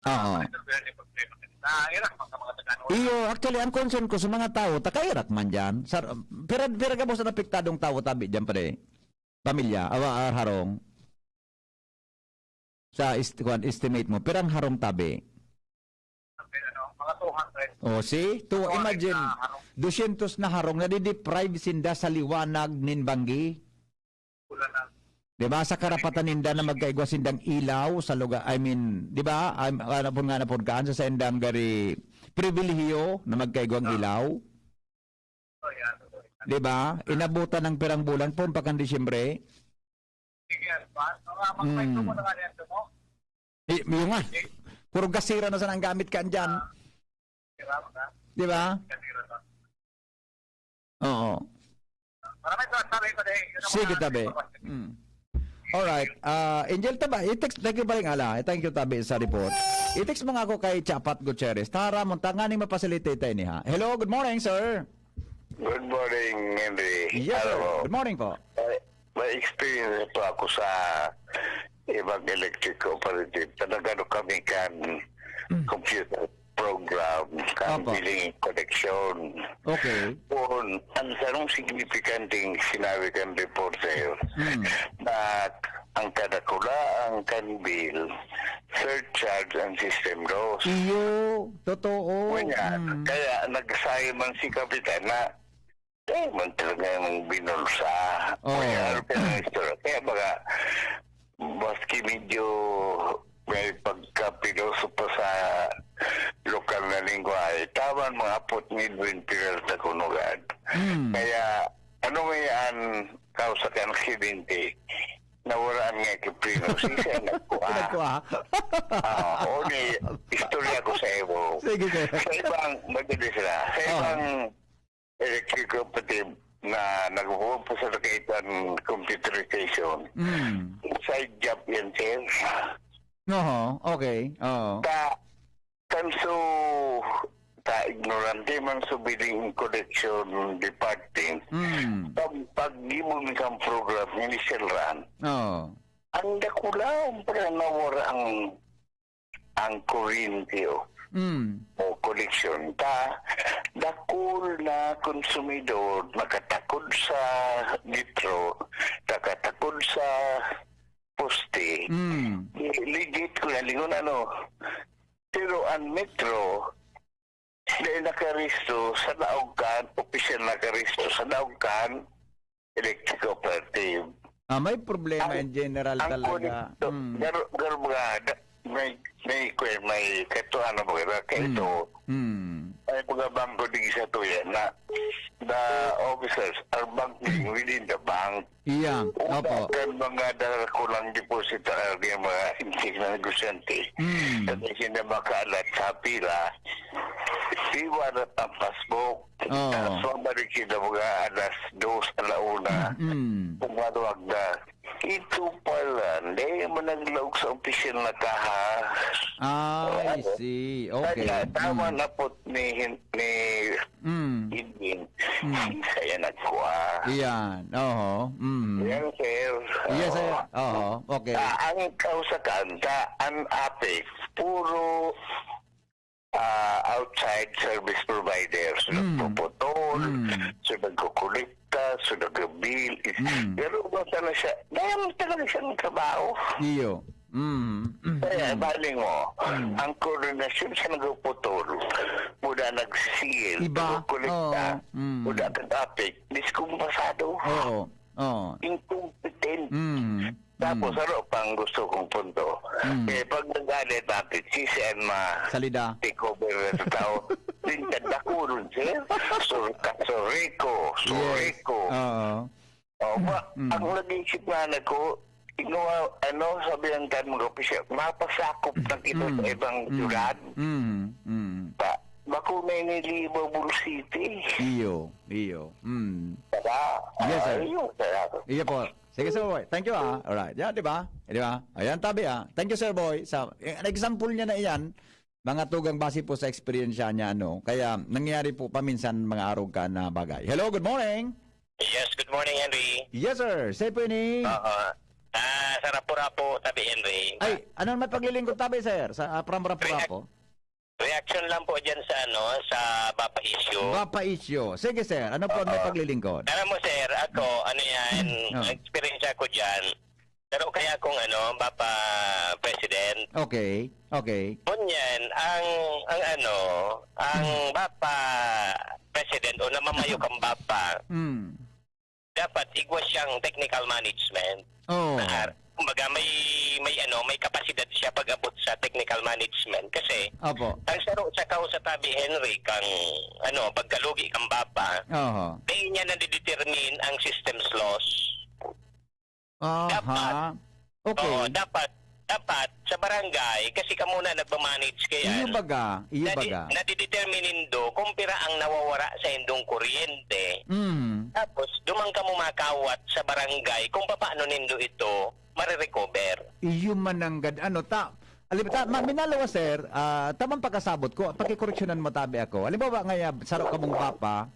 Oo. Para sa mga problema. Sa Iraq, mga, mga taga-, iyo, actually, ang concern ko sa mga tao, taga-Iraq man dyan. Sa, pira, pira gabos ang apektadong tao, tabi dyan, pare? Pamilya, awa, ah, harong. Sa est-, kuwan, estimate mo, pirang harong tabi? Sabi, ano, mga two hundred. Oh, see? To, two hundred imagine, na harong. Dusyentos na harong, nadideprive sinda sa liwanag nin banggi. Wala na. Di ba? Sa karapatan ninda na magkaigwa sindang ilaw sa lugar, I mean, di ba? Am-, ah, napon nga, napon kaan sa saindang gari pribilehiyo na magkaigwang ilaw. Oh, yeah. Di ba? Inabutan ng pirang bulan, pon pa kan Disyembre. Sige, pa. Mga, mga Mm. May tumo na nga niyan, tumo. Eh, yung nga. Puro gasira na sana ang gamit ka andyan. Ah, sira mo na. Di ba? Gasira na. Oo. Maraming salamat, sabi ko, eh. Yun ang Sige, mga tabi. Information. Mm. Alright. Ah, Angel Taba, i-text, thank you pa rin, ala. Thank you, tabi, sa report. I-text mo nga ako kay Chapat Gutierrez. Tara, munta nga ning mapasilitate tayo niha. Hello, good morning, sir. Good morning, Henry. Yes, sir. Hello. Good morning po. Eh, may experience po ako sa ibang electric cooperative. Talaga, ano, kami kan Mm. computer program, kan Opo. billing collection. Okay. Kung ang sarong significanteng sinabi kan reporter Mm. na ang kadakula, ang kan bill, surcharge ang system loss. Iyo, totoo. Ngunyan, Mm. kaya nagsayo man si Kapitan na, eh, man talagang binulsa. Oo. Kaya, ano kaya ang istorya? Kaya baga, maski medyo may pagkapilosopo sa lokal na lengwahe, tama ang mga apot ni Edwin Peralta Kunugan. Mm. Kaya, ano nga yan, kausa kan aksidente, nawara nga ki preno, si siya nagkuha. Nagkuha. Ah, o ni, istorya ko sa iyo. Sige, sir. Sa ibang, madali sila. Sa Oh. ibang electric cooperative na nagpupusa sa kaitan computerization, Mm. side job yan, sir. Oho, okay. Oo. Ta-, Kan so, ta ignorante man sa billing collection department, Mm. pag, pag gibo mi kan program, initial run, Oo. ang dakula, ang pala nawara ang, ang kurente, o, Mm. o koleksyon. Ta, dakul na konsumidor nakatakod sa metro, nakatakod sa poste. Mm. Legit ko yan, lingon ano. Pero ang metro, dahil nakaresto sa daog kan, opisyal nakaresto sa daog kan, electric cooperative. Ah, may problema Ang, in general ang talaga. Kulit, Mm. gar-, gar-, mga da-, may, may, may, may, kato, ano ba, kaya Mm. ito, Mm. may mga bangko di sa tuya na the officers are banking within the bank. Iya, Una opo. kan mga dakulang depositar, yung mga antique na negosyante, Mm. na hindi na makaalat sa pila, iwalat ang passbook. Oo. Tapos mabalik sila mga alas dos, ala una. Mm. Kung ano ang na, ito pala, hindi mo naglaog sa opisyal na kaha. Ah, I Ano? see. Okay. Kaya tama Mm. na po ni, ni Mm. Edwin. Mm. Hindi kaya nagkuha. Iyan. Oho. Mm. Yan, sir. Yes, sir. Oo. Oho. Okay. Ah, ang kausakan, sa an apex, puro ah, outside service providers. Mm. Nagpuputol, Mm. so nagkukulikta, so nag-bill. Mm. Pero ba talaga siya, dahil talaga siyang trabaho. Iyo. Mm. Mm. Kaya, Mm. bali mo, Mm. ang koordinasyon sa nagpuputol, mula nag-seal, Iba. nagkukulikta, Oo. Mm. mula nag-apik, diskumpasado. Oo. Oo. Incompetent. Mm. Tapos, Mm. ano pang gusto kong punto? Mm. Eh, pag nag-audit natin, si Sen ma Salida. take over na sa tao. Lintad na kulon, sir. Sur-, Sureko, Yes. Sureko. Oo. O, ba, Mm. ang nag-iisip nga na ko, ikaw, ano, sabi ng tanong ko, kasi mapasakop na kita sa Mm. ibang Mm. syudad. Mm. Mm. Pa, bako na inilibaw City. Iyo, iyo. Mm. Saka, Yes, sir. ayun, sir. Iyo po. Sige, Sir Boy. Thank you, ah. Alright. Yan, di ba? Eh, di ba? Ayan, tabi, ah. Thank you, Sir Boy. Sa, eh, an example niya na iyan, mga tugang base po sa eksperyensya niya, ano. Kaya, nangyayari po paminsan mga arog ka na bagay. Hello, good morning. Yes, good morning, Henry. Yes, sir. Sa'yo po ini. Oo. Ah, sa Rapu-Rapu, tabi, Henry. Ay, ano may paglilingkod tabi, sir? Sa, ah, from Rapu-Rapu? Reaction lang po dyan sa, ano, sa Bapa issue. Bapa issue. Sige, sir. Ano po ang may Oo. paglilingkod? Alam mo, sir, ako, ano yan, Mm. Oh. ang eksperyensya ko dyan, pero kaya akong, ano, Bapa President. Okay. Okay. Ngunyan, ang, ang, ano, ang Mm. Bapa President o namamayo kang Bapa, Mm. dapat igwa siyang technical management. Oo. Na ar-, kumbaga, may, may, ano, may kapasidad siya pag-abot sa technical management. Kasi, Opo. ang saro sa kausa tabi, Henry, kang, ano, pagkalugi kang Bapa, Oho. dai niya nadidetermine ang system's loss. Aha. Dapat. Okay. Oo, dapat, dapat sa barangay, kasi kamo na nagmamanage kaya. Iyo baga, iyo Nadi-, baga. nadidetermine nindo kung pira ang nawawara sa indong kuryente. Mm. Tapos, duman kamo makawat sa barangay kung papaano nindo ito marirecover. Iyo mananggad, ano, ta-, alam, ta-, ma-, minalawa, sir, ah, tamang pagkasabot ko, pakikoreksyonan mo tabi ako. Halimbawa, ngaya, saro kamong Bapa,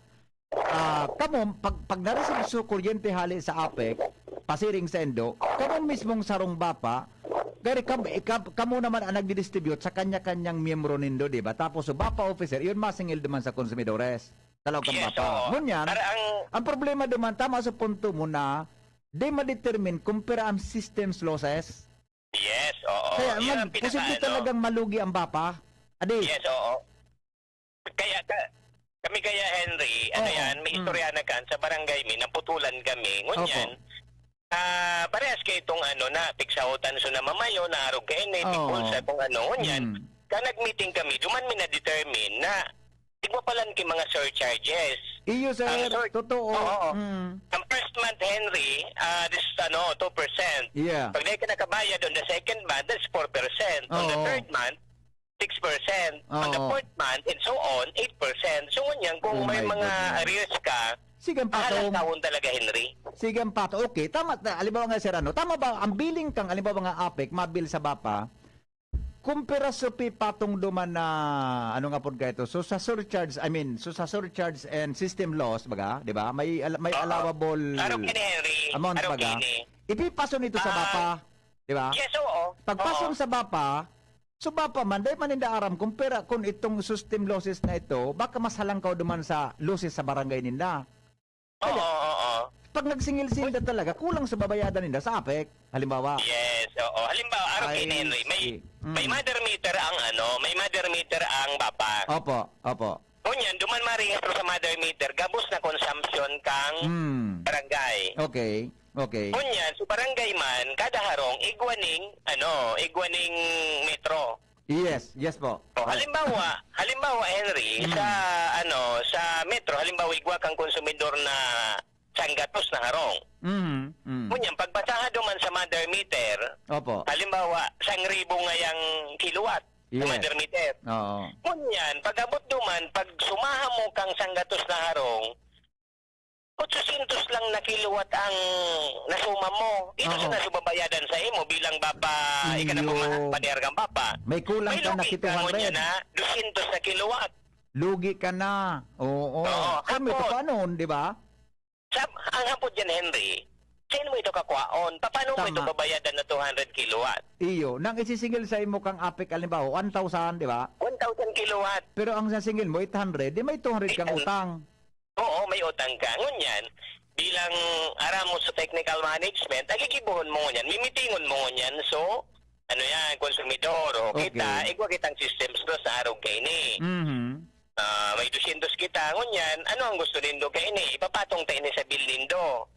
ah, kamo, pag, pag na-receive so kuryente hale sa APEC, pasiring sa indo, kamo mismong sarong Bapa, gari kam-, ikam-, kamo naman ang nagdi-distribute sa kanya-kanyang miyembro nindo, di ba? Tapos so Bapa officer, iyon masingil duman sa konsumidores. Sa laog kan Yes, Bapa. oo. Ngunyan, Para ang ang problema duman, tama sa punto mo na, di ma-determine kung pira ang system's losses. Yes, oo. Kaya Yan mag-, ang posible pinaka-, ano. talagang malugi ang Bapa. Adi. Yes, oo. Kaya ka, kami kaya, Henry, ano Oo. yan, may Mm. istorya na kan, sa barangay mi, naputulan kami. Ngunyan, Opo. ah, parehas kayo itong ano, na pigsahotan so namamayo, naarog kayo na, Oo. ipigpulsa kung ano. Ngunyan, Mm. ka nag-meeting kami, duman mi na-determine na igwa palan ki mga surcharges. Iyo, sir. Ang sur-, Totoo. oo. Mm. Ang first month, Henry, ah, this, ano, two percent. Yeah. Pag dahil ka nakabayad on the second month, that's four percent. On the Oo. third month, six percent. On the Oo. fourth month, and so on, eight percent. So, ngunyan, kung Oh may my mga goodness. arrears ka, Sige, ang patong. hahalantahon talaga, Henry. Sige, ang patong. Okay, tama. Ta-, halimbawa nga, sir, ano, tama ba, ang billing kang, halimbawa nga, APEC, mabil sa Bapa, kung piraso pi patong duman na, ano nga pod kaito? So, sa surcharge, I mean, so, sa surcharge and system loss, baga, di ba? May al-, may Oo. allowable Arog ini, Henry. amount, Arog baga. ini. Ipipason ito sa Ah. Bapa, di ba? Yes, oo. Pagpason Oo. sa Bapa, so, Bapa man, dai man ninda aram kung pira, kung itong system losses na ito, baka mas halangkaw duman sa losses sa barangay ninda. Oo, Kaya, oo. pag nagsingil-singil talaga, kulang sa babayadan ninda sa APEC, halimbawa. Yes, oo. Halimbawa, araw Ay, kay Henry, may, sige. Mm. may mother meter ang ano, may mother meter ang Bapa. Opo, opo. Ngunyan, duman marehistro sa mother meter, gabos na consumption kang Mm. barangay. Okay, okay. Ngunyan, si barangay man, kada harong, igwa ning, ano, igwa ning metro. Yes, yes po. O, halimbawa, halimbawa, Henry, Mm. sa, ano, sa metro, halimbawa, igwa kang konsumidor na sanggatos na harong. Mm, mm. Ngunyan, pagbasaha duman sa mother meter, Opo. halimbawa, sangribo ngayang kilowatt sa Yes. mother meter. Oo. Ngunyan, pag-abot duman, pag sumaha mo kang sanggatos na harong, otsosyentos lang na kilowatt ang nasuma mo. Ito Oo. sa nasubabayadan sa imo bilang Bapa, Iyo. ikanabumahan, paniargang Bapa. May kulang May ka na lugi ka ngunyan seven hundred. na dosyentos na kilowatt. Lugi ka na. Oo. Oo, Kami, hapon. paano, di ba? Sa, ang hapon dyan, Henry, Saan mo ito kakwaon? Paano mo ito Tama. babayadan na two hundred kilowatt? Iyo, nang isisingil sa imo kang APEC, halimbawa, one thousand, di ba? One thousand kilowatt. Pero ang sasingil mo, eight hundred, di may two hundred kang Eight hundred. utang. Oo, may utang ka. Ngunyan, bilang aram mo sa technical management, agigibuhon mo ngunyan, mimitingon mo ngunyan. So, ano yan, konsumidor, o kita, Okay. igwa kitang systems ko sa arog kaini. Mhm. Ah, may dosyentos kita. Ngunyan, ano ang gusto nindo kaini? Ipapatong ta ini sa bill nindo.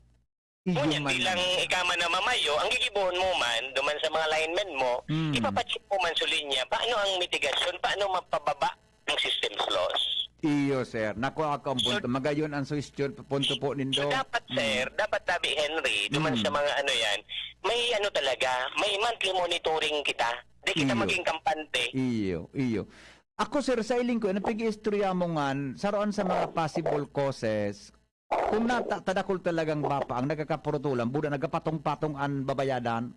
Iyo Ngunyan, man. bilang ikaw man na mamayo, ang gigibohon mo man, duman sa mga linemen mo, Mm. ipapacheck mo man sa linya, paano ang mitigasyon, paano mapababa ang system's loss? Iyo, sir. Nakuha ko ang So, punto. Magayon ang suhestyon, punto po nindo. So, dapat, Mm. sir, dapat tabi, Henry, duman Mm. sa mga ano yan, may ano talaga, may monthly monitoring kita. Di kita Iyo. maging kampante. Iyo, iyo. Ako, sir, sa iling ko, napig-iistorya mo ngan, saroan sa mga possible causes, kung nata-, tadakol talagang bapa ang nagkakapurutulan, buda nagkapatong-patong an babayadan.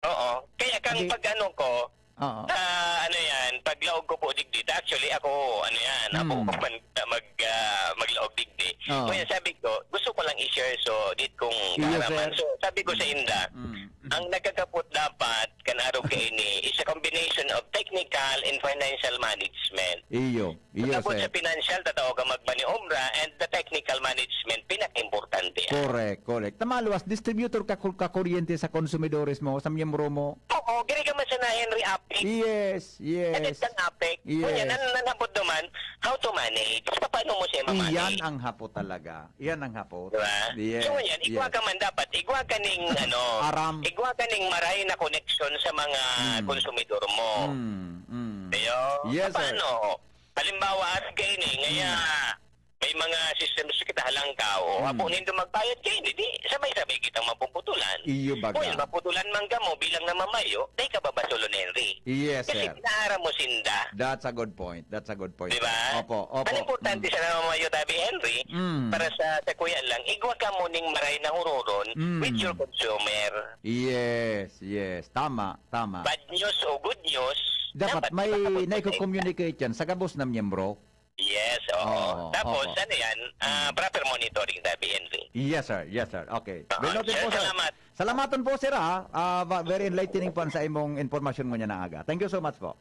Oo. Kaya kang Adi pag ano ko, Oo. ah, ano yan, pag laog ko po digdi, actually ako, ano yan, ako Hmm. man mag, ah, maglaog digdi. Oo. Kaya sabi ko, gusto ko lang i-share, so, dit kong Iyo, kaaraman. sir. So, sabi ko sa inda, Mm. ang nagkakapot dapat, kan arog kaini, is a combination of technical and financial management. Iyo. Iyo, Tapos sir. sa financial, tataw ka magmaniobra, and the technical management, pinaka-importante yan. Correct, correct. Tamaluwas, distributor ka, ka kuryente sa konsumidores mo, sa miyembro mo. Oo, giri ka man sana, Henry, APEC. Yes, yes. Kadit kang APEC. Yes. Ngunyan, nan-, nanhapot naman, how to manage? Paano mo siya Iyan mamanage? ang hapo talaga. Iyan ang hapo. Di ba? Yes, So, ngunyan, igwa yes. ka man dapat, igwa ka ning, ano, Aram. igwa ka ning maray na koneksyon sa mga Mm. konsumidor mo. Mm, mm. Ayo, Yes, sir. paano? Halimbawa, at kaini, ngaya, Mm. may mga systems kita halangkaw. O, Mm. hapo nindo magbayad kaini, di, sabay-sabay kitang mapuputulan. Iyo baga. Well, maputulan man kamo bilang namamayo, dai ka babasulon, Henry. Yes, Kasi sir. pinaaram mo sinda. That's a good point. That's a good point. Di ba? Opo, opo. Ang importante Mm. sa namamayo, tabi, Henry, Mm. para sa, sa kuya lang, igwa ka mo ning maray na huroron Mm. with your consumer. Yes, yes. Tama, tama. Bad news o good news, Dapat dapat may makapagpatay ka. naiko-communicate yan sa gabos na miyembro. Yes, oo. Oo, Tapos, opo. ano yan, ah, Mm. proper monitoring, tabi, Henry. Yes, sir. Yes, sir. Okay. Oo, Well noted sir, po, sir. salamat. Salamaton po, sir, ha. Ah, va-, very enlightening po ang sa imong impormasyon ngunyan na aga. Thank you so much po.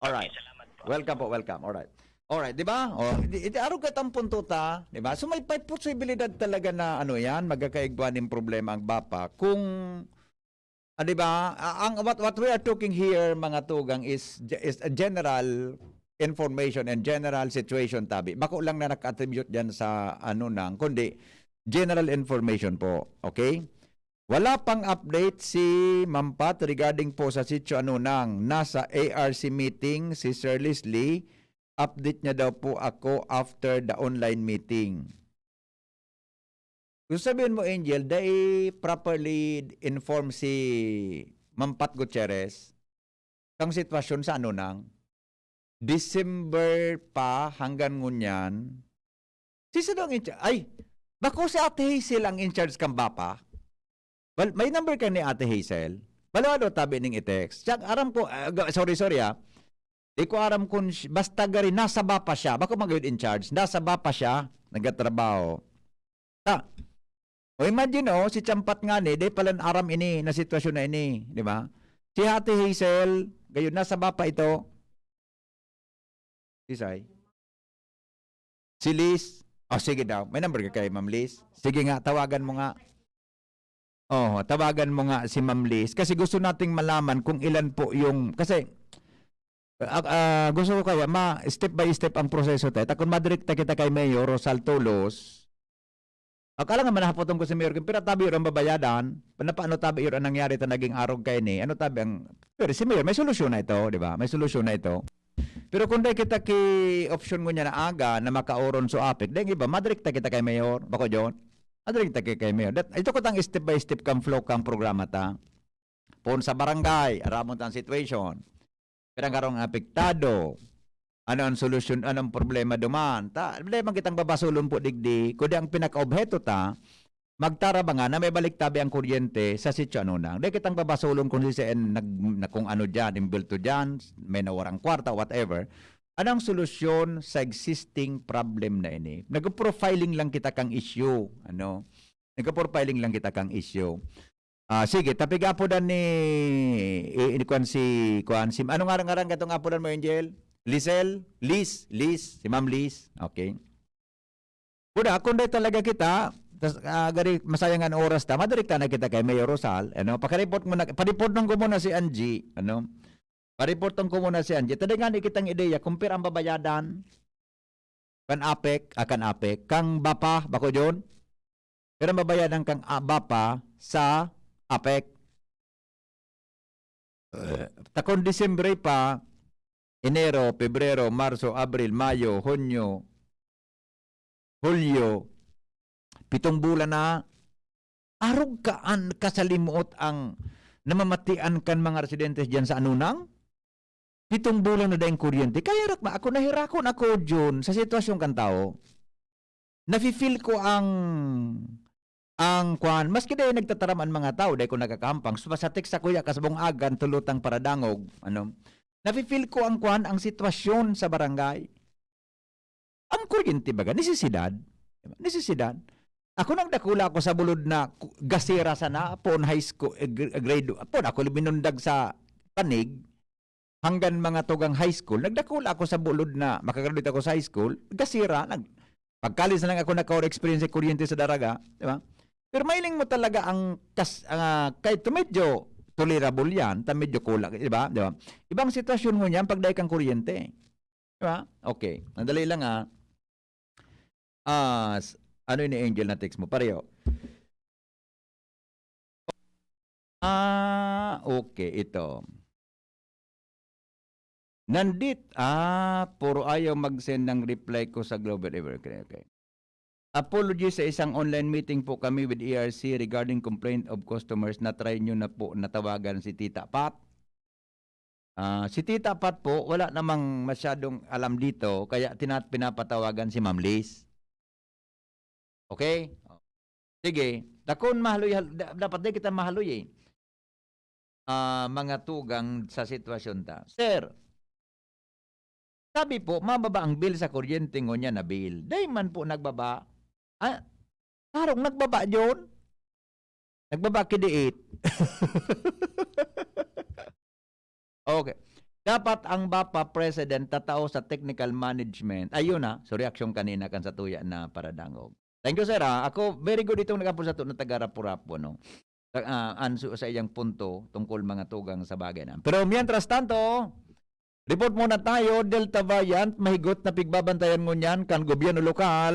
Alright. Okay, salamat po. Welcome po, welcome. Alright. Alright, di ba? O, iti, iti arog ka tang punto ta, di ba? So, may, may posibilidad talaga na, ano yan, magkakaigwa nin problema ang bapa. Kung, ah, di ba? Ah, ang, what, what we are talking here, mga tugang, is, is a general information and general situation, tabi. Bako lang na naka-attribute dyan sa, ano nang, kundi general information po. Okay? Wala pang update si Ma'am Pat regarding po sa Sitio Anunang. Nasa A R C meeting si Sir Leslie. Update niya daw po ako after the online meeting. Kung sabihin mo, Angel, dai properly informed si Ma'am Pat Gutierrez kang sitwasyon sa Anunang. December pa hanggang ngunyan. Si sino ang in-, ay, bako si Ate Hazel ang in-charge kan bapa? Well, may number ka ni Ate Hazel? Wala, ano, tabi ning i-text. Siya, aram ko, ah, ga-, sorry, sorry, ah. Di ko aram kung si-, basta gari, nasa bapa siya. Bako magayod in charge. Nasa bapa siya, nagtatrabaho. Ta. O, imagine, oh, si Champat nga ni, di pala aram ini, na sitwasyon na ini, di ba? Si Ate Hazel, gayon, nasa bapa ito. Sisay? Si Liz. O, sige daw. May number ka kay Ma'am Liz? Sige nga, tawagan mo nga. Oo, tawagan mo nga si Ma'am Liz. Kasi gusto nating malaman kung ilan po yung, kasi, ah, ah, gusto ko kaya, ma, step by step ang proseso tayo. Ta kung madirekta kita kay Mayor Rosal Tolos, akala nga manahapoton ko si Mayor, pero tabi yun ang babayadan, na paano tabi yun ang nangyari ta naging arog kaini? Ano tabi ang, pero si Mayor, may solusyon na ito, di ba? May solusyon na ito. Pero kung dai kita ki option ngunyan na aga na makaoron so APEC, dai iba, madirekta kita kay Mayor, bako John? Madirekta kita kay Mayor. That, ito ko tang step by step kang flow kang programa ta. Pon sa barangay, aramon tang situation. Pirang karong apektado. Ano ang solusyon, anong problema duman? Ta, dai man kitang babasulon po digdi, kundi ang pinakaobheto ta, magtarabangan na may balik tabi ang kuryente sa Sitio Anunang. Dai kitang babasulon kung si C N nag-, na kung ano diyan, imbulto diyan, may nawarang kwarta, whatever. Anong solusyon sa existing problem na ini? Nag-profiling lang kita kang issue, ano? Nagka-for filing lang kita kang issue. Ah, sige, ta piga apodan ni, i-, i-, kuwan si, kuwan si, ano nga ngaran katong apodan mo, Angel? Lisel? Liz? Liz? Si Ma'am Liz? Okay. Buda, kung dahil talaga kita, tas, ah, gari, masayang an oras ta, madirekta na kita kay Mayor Rosal, ano? Pakareport mo na, pareport nang ko muna si Angie, ano? Pareport nang ko muna si Angie. Tadi nga ni kitang ideya, kung pira ang babayadan, kan APEC, ah, kan APEC, kang BAPA, bako yun? Pira ang babayadan kang, ah, BAPA sa APEC? Eh, ta kung Disyembre pa, Enero, Pebrero, Marso, Abril, Mayo, Hunyo, Hulyo, pitong bulan na, arog ka an kasalimuot ang namamatian kan mga residentes diyan sa Anunang? Pitong bulan na daing kuryente. Kaya rak-, ako, nahirakon ako, Jun, sa sitwasyon kan tao. Nafe-feel ko ang, ang kwan. Maski dai nagtataram ang mga tao, dai ko nagkakampang. So, sa text sa kuya, kasabong agan, tulutang paradangog, ano. Nafe-feel ko ang kwan, ang sitwasyon sa barangay. Ang kuryente baga, nesesidad. Nesesidad. Ako nagdakula ako sa bulod na ku-, gasera sana, pon high school, eh, gr-, grade, pon ako minundag sa panig, hanggang mga tugang high school, nagdakula ako sa bulod na makagraduate ako sa high school, gasera, nag-, pagkalis na lang ako nagka-experience sa kuryente sa Daraga, di ba? Pero mahiling mo talaga ang kas-, ah, kahit medyo tolerable yan, ta medyo kulang, di ba? Di ba? Ibang sitwasyon mo niyan pag dai kang kuryente. Di ba? Okay. Madali lang, ah. Ah, s-, ano ni Angel na text mo? Pareho. Ah, okay, ito. Nandit, ah, puro ayaw mag-send ng reply ko sa Global Ever. Okay, okay. Apology, sa isang online meeting po kami with E R C regarding complaint of customers. Na-try nyo na po natawagan si Tita Pat? Ah, si Tita Pat po, wala namang masyadong alam dito, kaya tina-, pinapatawagan si Ma'am Liz. Okay? Sige. Dakon mahaloy, hal-, da-, dapat di kita mahaloy eh. Ah, mga tugang sa sitwasyon ta. Sir, sabi po, mababa ang bill sa kuryente, ngunyan na bill. Dai man po nagbaba. Ah, tarong nagbaba yun. Nagbaba ki diit. Okay. Dapat ang BAPA president tatao sa technical management. Ayun na, so reaksyon kanina kan sa tuya na paradangog. Thank you, sir, ah. Ako, very good itong nag-apod sa to na taga Rapu-Rapu, no? Sa, ah, anso sa iyang punto tungkol mga tugang sa bagay na. Pero mientras tanto, report muna tayo, Delta variant, mahigot na pigbabantayan ngunyan kan gobyerno lokal,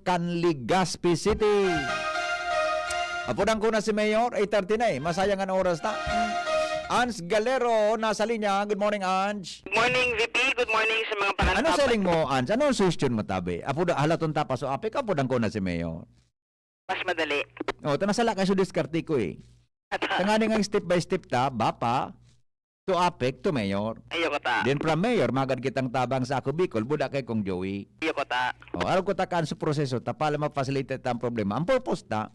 kan Legazpi City. Apodan ko na si Mayor, eight thirty na eh. Masayang an oras ta. Ans Galero, nasa linya. Good morning, Ans. Good morning, V P. Good morning sa mga pangatap. Ano siling mo, Ans? Ano ang suggestion mo, tabi? Apoda, halaton ta pa so APEC, apodan ko na si Mayor. Mas madali. Oh, ta nasala kay so diskarte ko eh. Tanganing ang step by step ta, BAPA, to APEC, to Mayor. Ayoko ta. Then from Mayor, magad kitang tabang sa Ako Bicol, buda kay Kong Joey. Ayoko ta. Oh, arog ko ta kaan sa proseso, ta pala ma-facilitate ang problema. Ang purpose ta,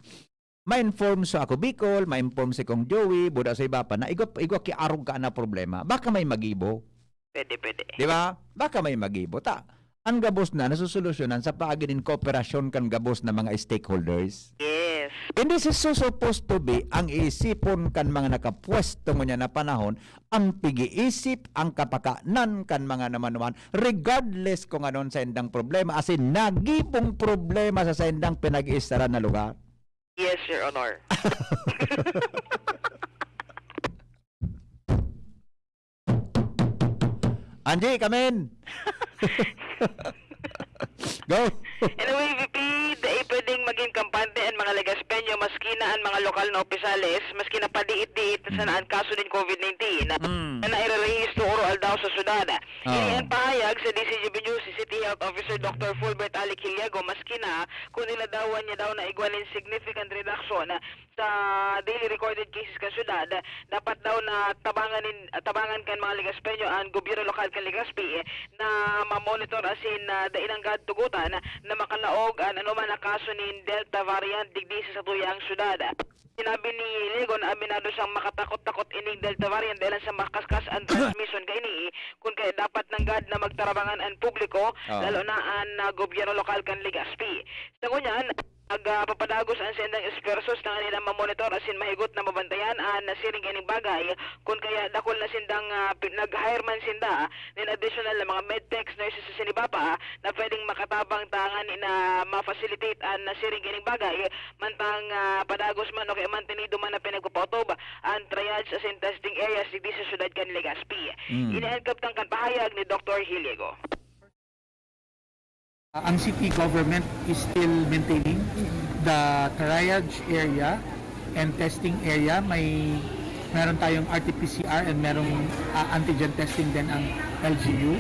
ma-inform sa Ako Bicol, ma-inform si Kong Joey, buda sa iba pa, na igwa, igwa ki arog ka na problema. Baka may magibo. Pwede, pwede. Di ba? Baka may magibo. Ta, ang gabos na nasusolusyonan sa paagi nin kooperasyon kan gabos na mga stakeholders. Yes. And this is so supposed to be ang iisipon kan mga nakapwesto ngunyan na panahon, ang pig-iisip, ang kapakanan kan mga namanuan, regardless kung anon sa indang problema, asin nagibong problema sa saindang pinag-iistaran na lugar. Yes, Your Honor. Angie, come in! Go! Anyway, V P, dai pwedeng magin kampante an mga Legazpeño, maski na an mga lokal na opisales, maski na padiit-diit na sana an kaso nin COVID nineteen na nairerehistro oro-aldaw sa syudad. Ini an pahayag sa D Z G B News si City Health Officer Doctor Fulbert Alic Hiliago, maski na kun iladawan niya daw na igwa nin significant reduction sa daily recorded cases kan syudad, dapat daw na tabangan nin, tabangan kan mga Legazpeño an gobyerno lokal kan Legazpi na mamonitor asin, ah, dai nanggad tugotan na makalaog an anoman na kaso nin Delta variant digdi sa satuyang syudad. Sinabi ni Hiliago na aminado siyang makatakot-takot ining Delta variant dahil sa makaskas an transmission kaini, kun kaya dapat nanggad na magtarabangan an publiko, lalo na an, ah, gobyerno lokal kan Legazpi. Sa ngunyan, Nagpapadagos an saindang esfuerso sa tanganing mamonitor asin mahigot na mabantayan an nasiring ining bagay, kun kaya dakul na sindang, ah, pi-, nag-hire man sinda nin additional na mga medtechs, nurses asin iba pa na pwedeng makatabang tanganing ma-facilitate an nasiring ining bagay, mantang, ah, padagos man o kaya mantenido man na pinagpapaotob an triage asin testing areas digdi sa siyudad kan Legazpi. Mm. Ini an kabtang kan pahayag ni Doktor Hiliego. Uh, ang city government is still maintaining the triage area and testing area. May meron tayong R T P C R and merong uh, antigen testing din ang L G U.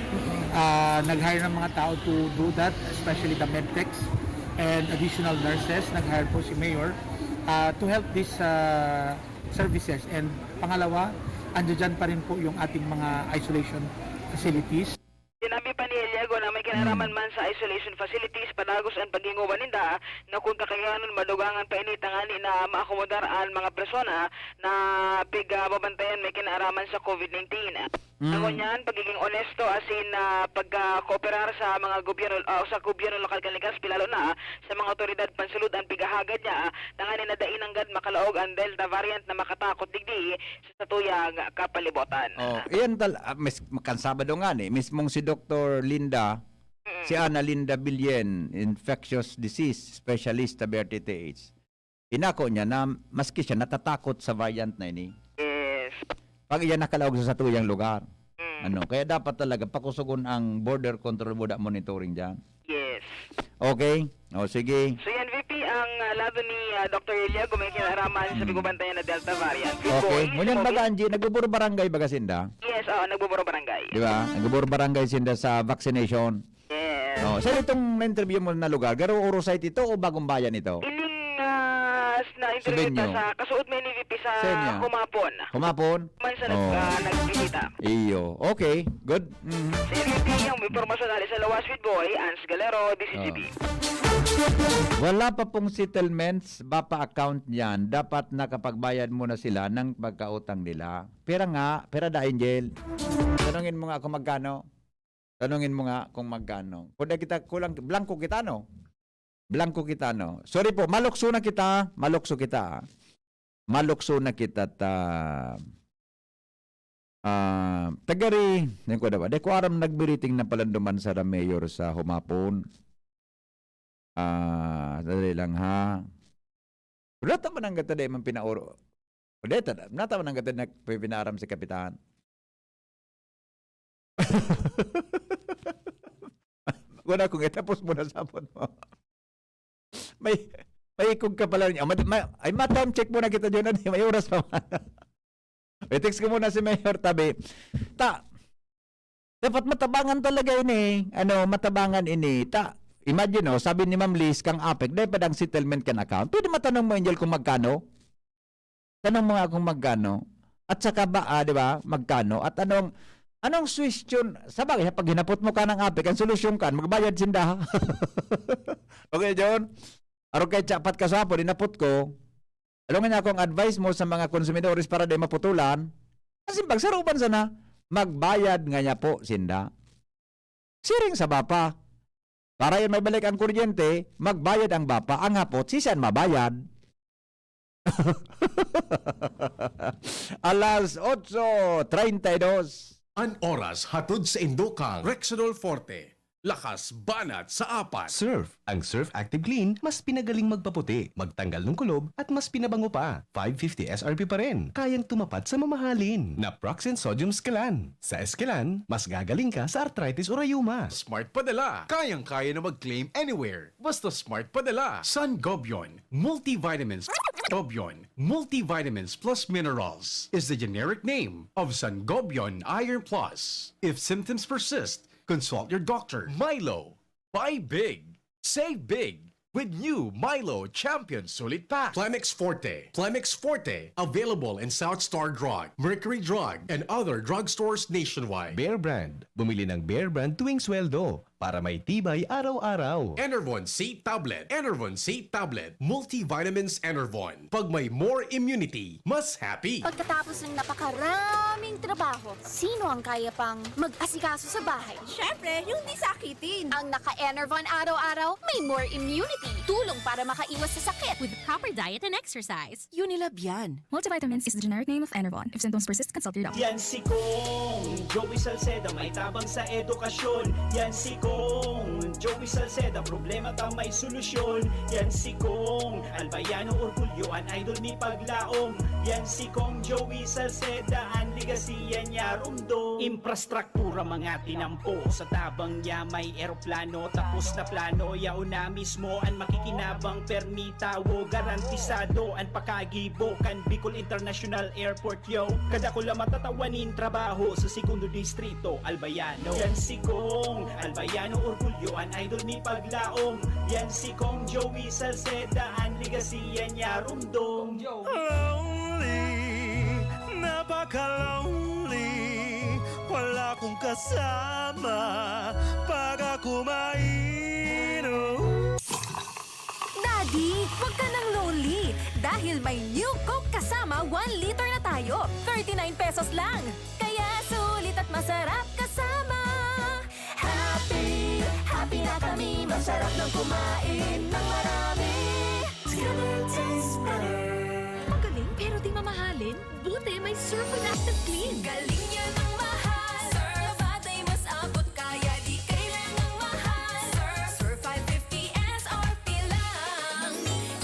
Uh, nag-hire ng mga tao to do that, especially the medtechs and additional nurses. Nag-hire po si Mayor uh, to help these uh, services. And pangalawa, andyan pa rin po yung ating mga isolation facilities. Sinabi pa ni Eliego na may kinaraman man sa isolation facilities, padagos ang paghingowa ninda na kun kakayanon madugangan pa ini tangani na maakomodar an mga persona na pigbabantayan may kinaraman sa COVID nineteen. Ngunyan, pagiging onesto asin ah, pagkakooperar sa mga gobyerno ah, sa gobyerno lokal kan Legazpi, lalo na sa mga awtoridad pansulod ang pighahagad niya tangani na dai nanggad makalaog ang Delta variant na makatakot digdi sa satuyang kapalibutan. Oh, iyan tal ah, mis kan Sabado nga ni, mismong si Doktor Linda, si Ana Linda Billen, infectious disease specialist sa B R T T H. Inako niya na maski siya natatakot sa variant na ini. Yes. Pag iyan nakalaog sa satuyang lugar. Mm. Ano, kaya dapat talaga pakusugon ang border control border monitoring diyan. Yes. Okay? O sige. So yan, V P, ang ah, lado ni ah, Doktor Eliego may kinaraman sa pigbabantayan na Delta variant. Okay. Boy, Ngunyan okay. Baga, Angie, nagbuburo barangay baga sinda? Yes, oo, nagbuburo barangay. Di ba? Nagbuburo barangay sinda sa vaccination. Yes. Oh, saan itong na-interview mo na lugar? Garo Oro site ito o Bagong Bayan ito? Ining ah, na-interview Sabihin ta nyo. Sa kasuod may ni V P sa Sa inyo. Kumapon. Kumapon? Man sa Oh. nag, ah, nagbisita. Iyo. Okay. Good. Mhm. Si V P ang impormasyon hali sa Lawas with Boy, Ans Galero, D C G B. Wala pa pong settlements, BAPA account niyan. Dapat nakapagbayad muna sila ng pagkautang nila. Pera nga, pera da, Angel. Tanungin mo nga kung magkano. Tanungin mo nga kung magkano. Kung di kita kulang, blanco kita, no? Blanco kita, no? Sorry po, malukso na kita. Malukso kita. Malukso na kita ta... Ah, tagari, yan ko daw. Di ko aram nagbiriting na palanduman sa mayor sa humapon. Ah, dali lang ha. Wala ta man ang gata di man pinaoro. Wala ta, wala ta man ang gata na pinaaram si kapitan. Wala kung itapos mo na sapon mo. May, may ikog ka pala niya. Ma, ma, ay, ma-time check muna kita dyan. Ano, may oras pa man. I-text ko muna si Mayor Tabi. Ta, dapat matabangan talaga ini. Ano, matabangan ini. Ta, imagine, oh, sabi ni Ma'am Liz, kang APEC, dahil pa dang settlement kan account. Pwede matanong mo, Angel, kung magkano? Tanong mo nga kung magkano. At saka ba, ah, di ba, magkano? At anong, anong suwestyon? Sa bagay, pag hinapot mo ka ng APEC, ang solusyon kan, magbayad sinda. Okay, John? Araw kay Chapat kasapon, hinapot ko. Along niya akong advice mo sa mga konsumidores para di maputulan. Kasi pagsaruban sana, magbayad nga niya po, sinda. Siring sa BAPA. Para yan maibalik ang kuryente, magbayad ang BAPA. Ang hapot, si siyan mabayad. Alas otso treinta y dos. An oras hatod sa indokang Rexidol Forte. Lakas banat sa apat. Surf. Ang Surf Active Clean mas pinagaling magpaputi, magtanggal ng kulob, at mas pinabango pa. five fifty S R P pa rin. Kayang tumapat sa mamahalin. Naproxen Sodium Esquilan. Sa Esquilan, mas gagaling ka sa arthritis o rayuma. Smart padala. Kayang-kaya na mag-claim anywhere. Basta smart padala. Sangobion Multivitamins. Gobion Multivitamins Plus Minerals is the generic name of Sangobion Iron Plus. If symptoms persist, consult your doctor. Milo. Buy big. Save big. With new Milo Champion Sulit Pack. Plemex Forte. Plemex Forte. Available in South Star Drug, Mercury Drug, and other drugstores nationwide. Bear Brand. Bumili ng Bear Brand tuwing sweldo. para may tibay araw-araw. Enervon C Tablet. Enervon C Tablet. Multivitamins Enervon. Pag may more immunity, mas happy. Pagkatapos ng napakaraming trabaho, sino ang kaya pang mag-asikaso sa bahay? Siyempre, yung di sakitin. Ang naka-Enervon araw-araw, may more immunity. Tulong para makaiwas sa sakit. With proper diet and exercise. Unilab yan. Multivitamins is the generic name of Enervon. If symptoms persist, consult your doctor. Yan si Kong Joey Salceda, may tabang sa edukasyon. Yan si Kong Joey Salceda, problema ta may solusyon. Yan si Kong Albayano Orgulyo, an idol ni paglaom. Yan si Kong Joey Salceda, an legacy yan niya rumdom. Infrastruktura mga tinampo, sa tabang niya may eroplano. Tapos na plano, yaon na mismo an makikinabang. Permi tawo, garantisado an pakagibo kan Bicol International Airport. Yo, kadakula matatawan nin trabaho sa segundo distrito, Albayano. Yan si Kong Albayano, orgulyo an idol ni paglaom. Yan si Kong Joey Salceda, an legacy yan niya rumdom. Lonely, napaka-lonely. Wala kong kasama pag ako mainom. Daddy, wag ka nang lonely dahil may New Coke kasama one liter na tayo. Thirty-nine pesos lang. Kaya sulit at masarap kasama. Happy, happy na kami. Masarap nang kumain ng marami. It's gonna taste better. Magaling pero di mamahalin? Buti may Surf with Active Clean. Galing niya ng mahal. Surf, batay mas abot kaya di kailangang mahal. Surf, Surf five fifty S R P lang.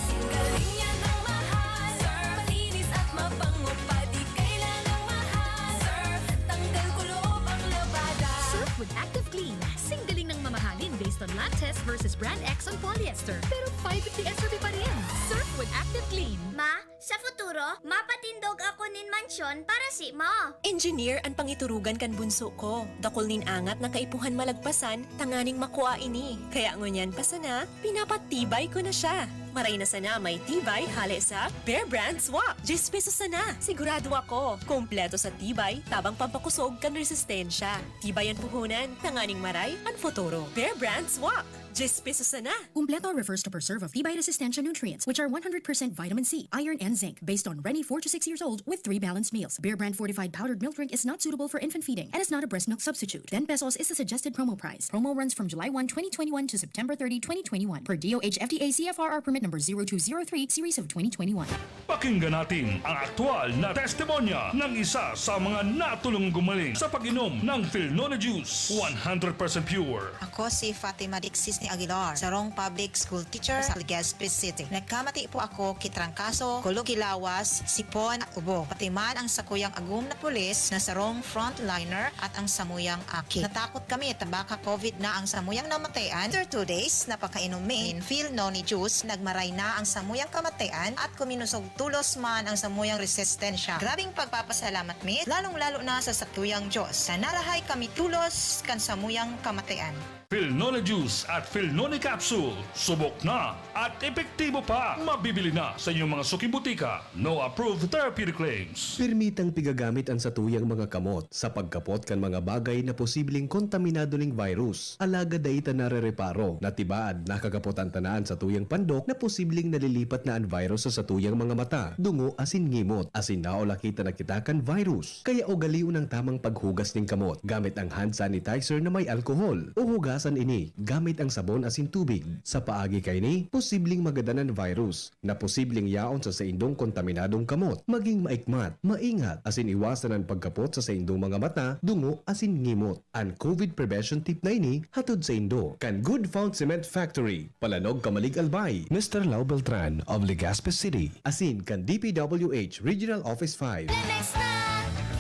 Singgaling niya ng mahal. Surf, malinis at mabango pa di kailangang mahal. Surf, tanggal kulob ang labada. Surf with Active Clean. Singgaling ng mamahalin based on lab test versus brand X on polyester. Pero five fifty S R P pa rin. Surf with Active Clean. Ma, sa futuro, mapatindog ako nin mansyon para simo. Engineer an pangiturugan kan bunso ko. Dakul nin angat na kaipuhan malagpasan tanganing makua ini. Kaya ngunyan pa sana, pinapatibay ko na siya. Maray na sana may tibay hale sa Bear Brand Swak. Diyes pesos sana. Sigurado ako, kompleto sa tibay, tabang pampakosog kan resistensya. Tibay an puhunan, tanganing maray an futuro. Bear Brand Swak. Diyes pesos sana. Kumpleto refers to preserve of tibay resistensya nutrients, which are one hundred percent vitamin C, iron, and zinc, based on Reni four to six years old with three balanced meals. Bear Brand fortified powdered milk drink is not suitable for infant feeding and is not a breast milk substitute. Ten pesos is the suggested promo price. Promo runs from July one, twenty twenty-one to September thirty, twenty twenty-one, per D O H F D A C F R R permit number zero two zero three series of twenty twenty-one. Pakinggan natin ang aktual na testimonya ng isa sa mga natulong gumaling sa pag-inom ng Filnone Juice, one hundred percent pure. Ako si Fatima Dixis ni Aguilar, sarong public school teacher sa Legazpi City. Nagkamati po ako ki trangkaso, kulog ki lawas, sipon at ubo. Pati man ang sakuyang agom na pulis na sarong frontliner at ang samuyang aki. Natakot kami ta baka COVID na ang samuyang namatayan. After two days na pagkainom mi nin Filnone Juice, nagmaray na ang samuyang kamatayan at kuminusog tulos man ang samuyang resistensya. Grabing pagpapasalamat mi, lalong-lalo na sa satuyang Diyos, na narahay kami tulos kan samuyang kamatayan. Filnone Juice at Filnone Capsule, subok na at epektibo pa. Mabibili na sa inyong mga suking butika. No approved therapeutic claims. Permitang pigagamit an satuyang mga kamot sa pagkapot kan mga bagay na posibleng kontaminado ning virus. Alagad dai ta narereparo na tibaad nakakapotan ta na an satuyang pandok na posibleng nalilipat na an virus sa satuyang mga mata, dungo asin ngimot, asin naulaki ta na kita kan virus. Kaya ugalion ang tamang paghugas nin kamot gamit ang hand sanitizer na may alkohol, o hugasan ini gamit ang sabon asin tubig. Sa paagi kaini, posibleng magadan an virus na posibleng yaon sa saindong kontaminadong kamot. Maging maikmat, maingat, asin iwasan an pagkapot sa saindong mga mata, dungo, asin ngimot. An COVID prevention tip na ini hatod saindo kan Good Found Cement Factory, Palanog, Camalig, Albay. Mister Lau Beltran of Legazpi City. Asin kan D P W H Regional Office five. Lemex na!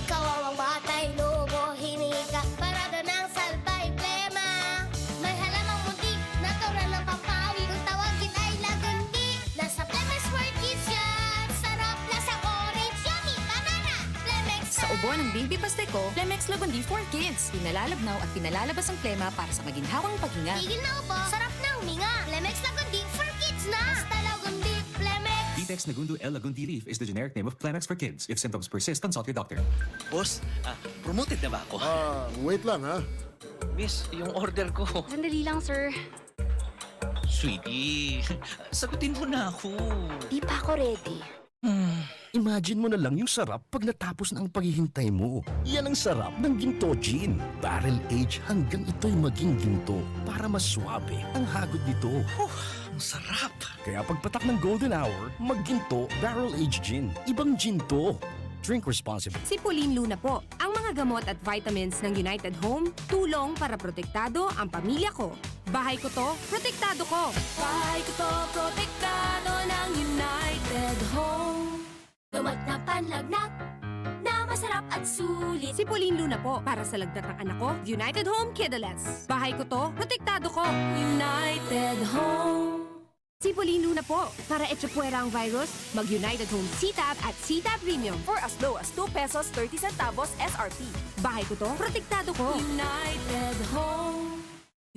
Kawawang batay, lobo, hinika, parada ng salbay, plema. May halamang muntik, natural na pampawi. Kung tawagin ay lagundi, nasa Lemex for Kids yan. Sarap, lasang orange, yummy, banana. Lemex Sa ubo ng baby Pasteco, Lemex Lagundi for Kids. Pinalalabnaw at pinalalabas ang plema para sa maginhawang paghinga. Tigil na ubo, sarap na huminga. Lemex Lagundi for Kids na! Basta Lagundi, Lemex! Vitex Nagundo L Lagundi leaf is the generic name of Clemex for kids. If symptoms persist, consult your doctor. Boss, ah, promoted na ba ako? Ah, wait lang ha. Miss, yung order ko. Sandali lang, sir. Sweetie, sagutin mo na ako. Di pa ako ready. Hmm. Imagine mo na lang yung sarap pag natapos na ang paghihintay mo. Yan ang sarap ng Ginto Gin. Barrel age hanggang ito'y maging ginto para mas swabe ang hagod nito. Ang sarap! Kaya pagpatak ng Golden Hour, magginto Barrel Age Gin. Ibang gin to. Drink responsibly. Sipulin Luna po. Ang mga gamot at vitamins ng United Home, tulong para protektado ang pamilya ko. Bahay ko to, protektado ko. Bahay ko to, protektado ng United Home. Gamot na panlagnat na masarap at sulit. Sipulin Luna po para sa lagnat ng anak ko, United Home Kidalettes. Bahay ko to, protektado ko. United Home. Sipulin Luna po para echapuwera ang virus, mag United Home C-Tab at C-Tab Premium. For as low as two pesos thirty centavos S R P. Bahay ko to, protektado ko. United Home.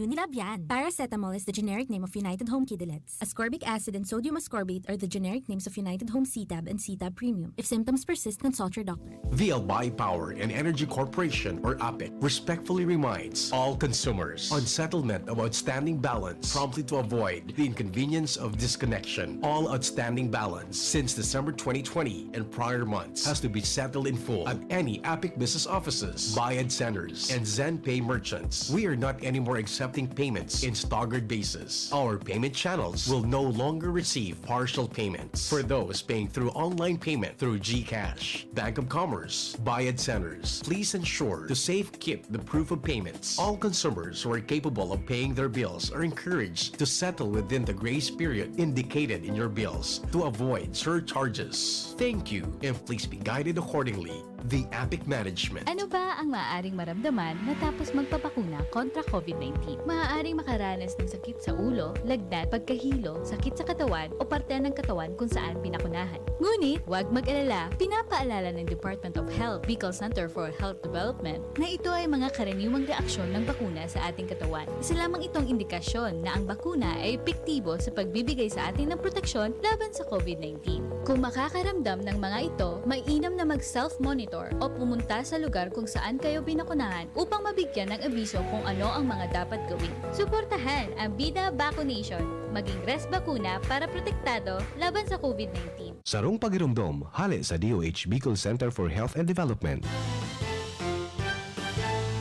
Unilab yan. Paracetamol is the generic name of United Home Kidalettes. Ascorbic acid and sodium ascorbate are the generic names of United Home C-Tab and C-Tab Premium. If symptoms persist, consult your doctor. The Albay Power and Energy Corporation, or APEC, respectfully reminds all consumers on settlement of outstanding balance promptly to avoid the inconvenience of disconnection. All outstanding balance since December twenty twenty and prior months has to be settled in full at any APEC business offices, Bayad Centers, and ZenPay merchants. We are not anymore accepting payments in staggered basis. Our payment channels will no longer receive partial payments. For those paying through online payment through GCash, Bank of Commerce, Bayad Centers, please ensure to safekeep the proof of payments. All consumers who are capable of paying their bills are encouraged to settle within the grace period indicated in your bills to avoid surcharges. Thank you, and please be guided accordingly. The APEC Management. Ano ba ang maaaring maramdaman matapos magpabakuna kontra COVID nineteen? Maaaring makaranas ng sakit sa ulo, lagnat, pagkahilo, sakit sa katawan o parte ng katawan kung saan binakunahan. Ngunit, huwag mag-alala, pinapaalala ng Department of Health, Bicol Center for Health Development, na ito ay mga karaniwang reaksyon ng bakuna sa ating katawan. Isa lamang itong indikasyon na ang bakuna ay epektibo sa pagbibigay sa atin ng proteksyon laban sa COVID nineteen. Kung makakaramdam ng mga ito, mainam na mag-self-monitor o pumunta sa lugar kung saan kayo binakunahan upang mabigyan ng abiso kung ano ang mga dapat gawin. Suportahan ang Bida Vaccination. Maging res bakuna para protektado laban sa COVID nineteen. Sarong pagiromdom, hale sa DOH Bicol Center for Health and Development.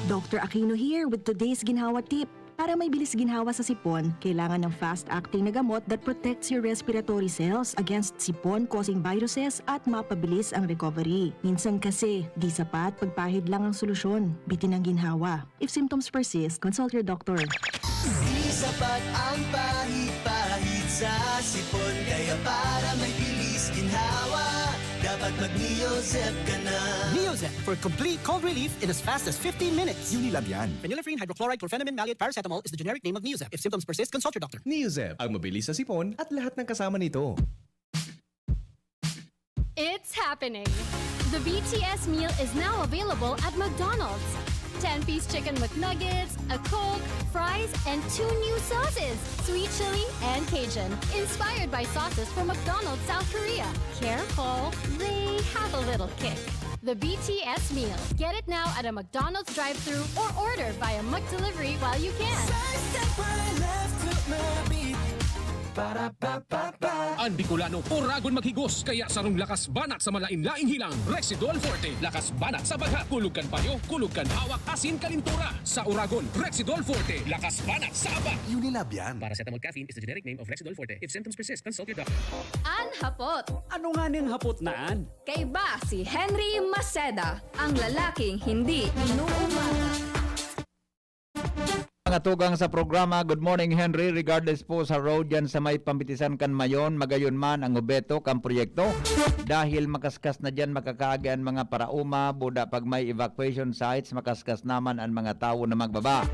Doctor Aquino here with today's ginhawa tip. Para may bilis ginhawa sa sipon, kailangan ng fast-acting na gamot that protects your respiratory cells against sipon-causing viruses at mapabilis ang recovery. Minsan kasi, di sapat pagpahid lang ang solusyon. Bitin ang ginhawa. If symptoms persist, consult your doctor. Di sapat ang pahid-pahid sa sipon, kaya para may bilis ginhawa, dapat mag-Neozep ka na. Neozep for complete cold relief in as fast as fifteen minutes. Unilab yan. Phenylephrine, hydrochloride, chlorphenamine, maleate, paracetamol is the generic name of Neozep. If symptoms persist, consult your doctor. Neozep, ang mabilis sa sipon at lahat ng kasama nito. It's happening! The B T S meal is now available at McDonald's. Ten-piece chicken McNuggets, a Coke, fries, and two new sauces, sweet chili and Cajun, inspired by sauces from McDonald's South Korea. Careful, they have a little kick. The B T S meal. Get it now at a McDonald's drive-thru or order via McDelivery while you can. An Bicolano, oragon maghigos, kaya sarong lakas banat sa malain-laing hilang, Rexidol Forte. Lakas banat sa bagha, kulog kan payo, kulog kan hawak, asin kalintura. Sa oragon, Rexidol Forte. Lakas banat sa aba. Unilab yan. Paracetamol caffeine is the generic name of Rexidol Forte. If symptoms persist, consult your doctor. An hapot. Ano nga ning hapot na an? Kaiba si Henry Maceda, ang lalaking hindi inuumaga. Mga tugang sa programa, good morning, Henry. Regardless po sa road dyan sa may pamitisan kan Mayon, magayon man ang obeto kan proyekto. Dahil makaskas na dyan makakaagi an mga parauma, buda pag may evacuation sites, makaskas naman an mga tawo na magbaba.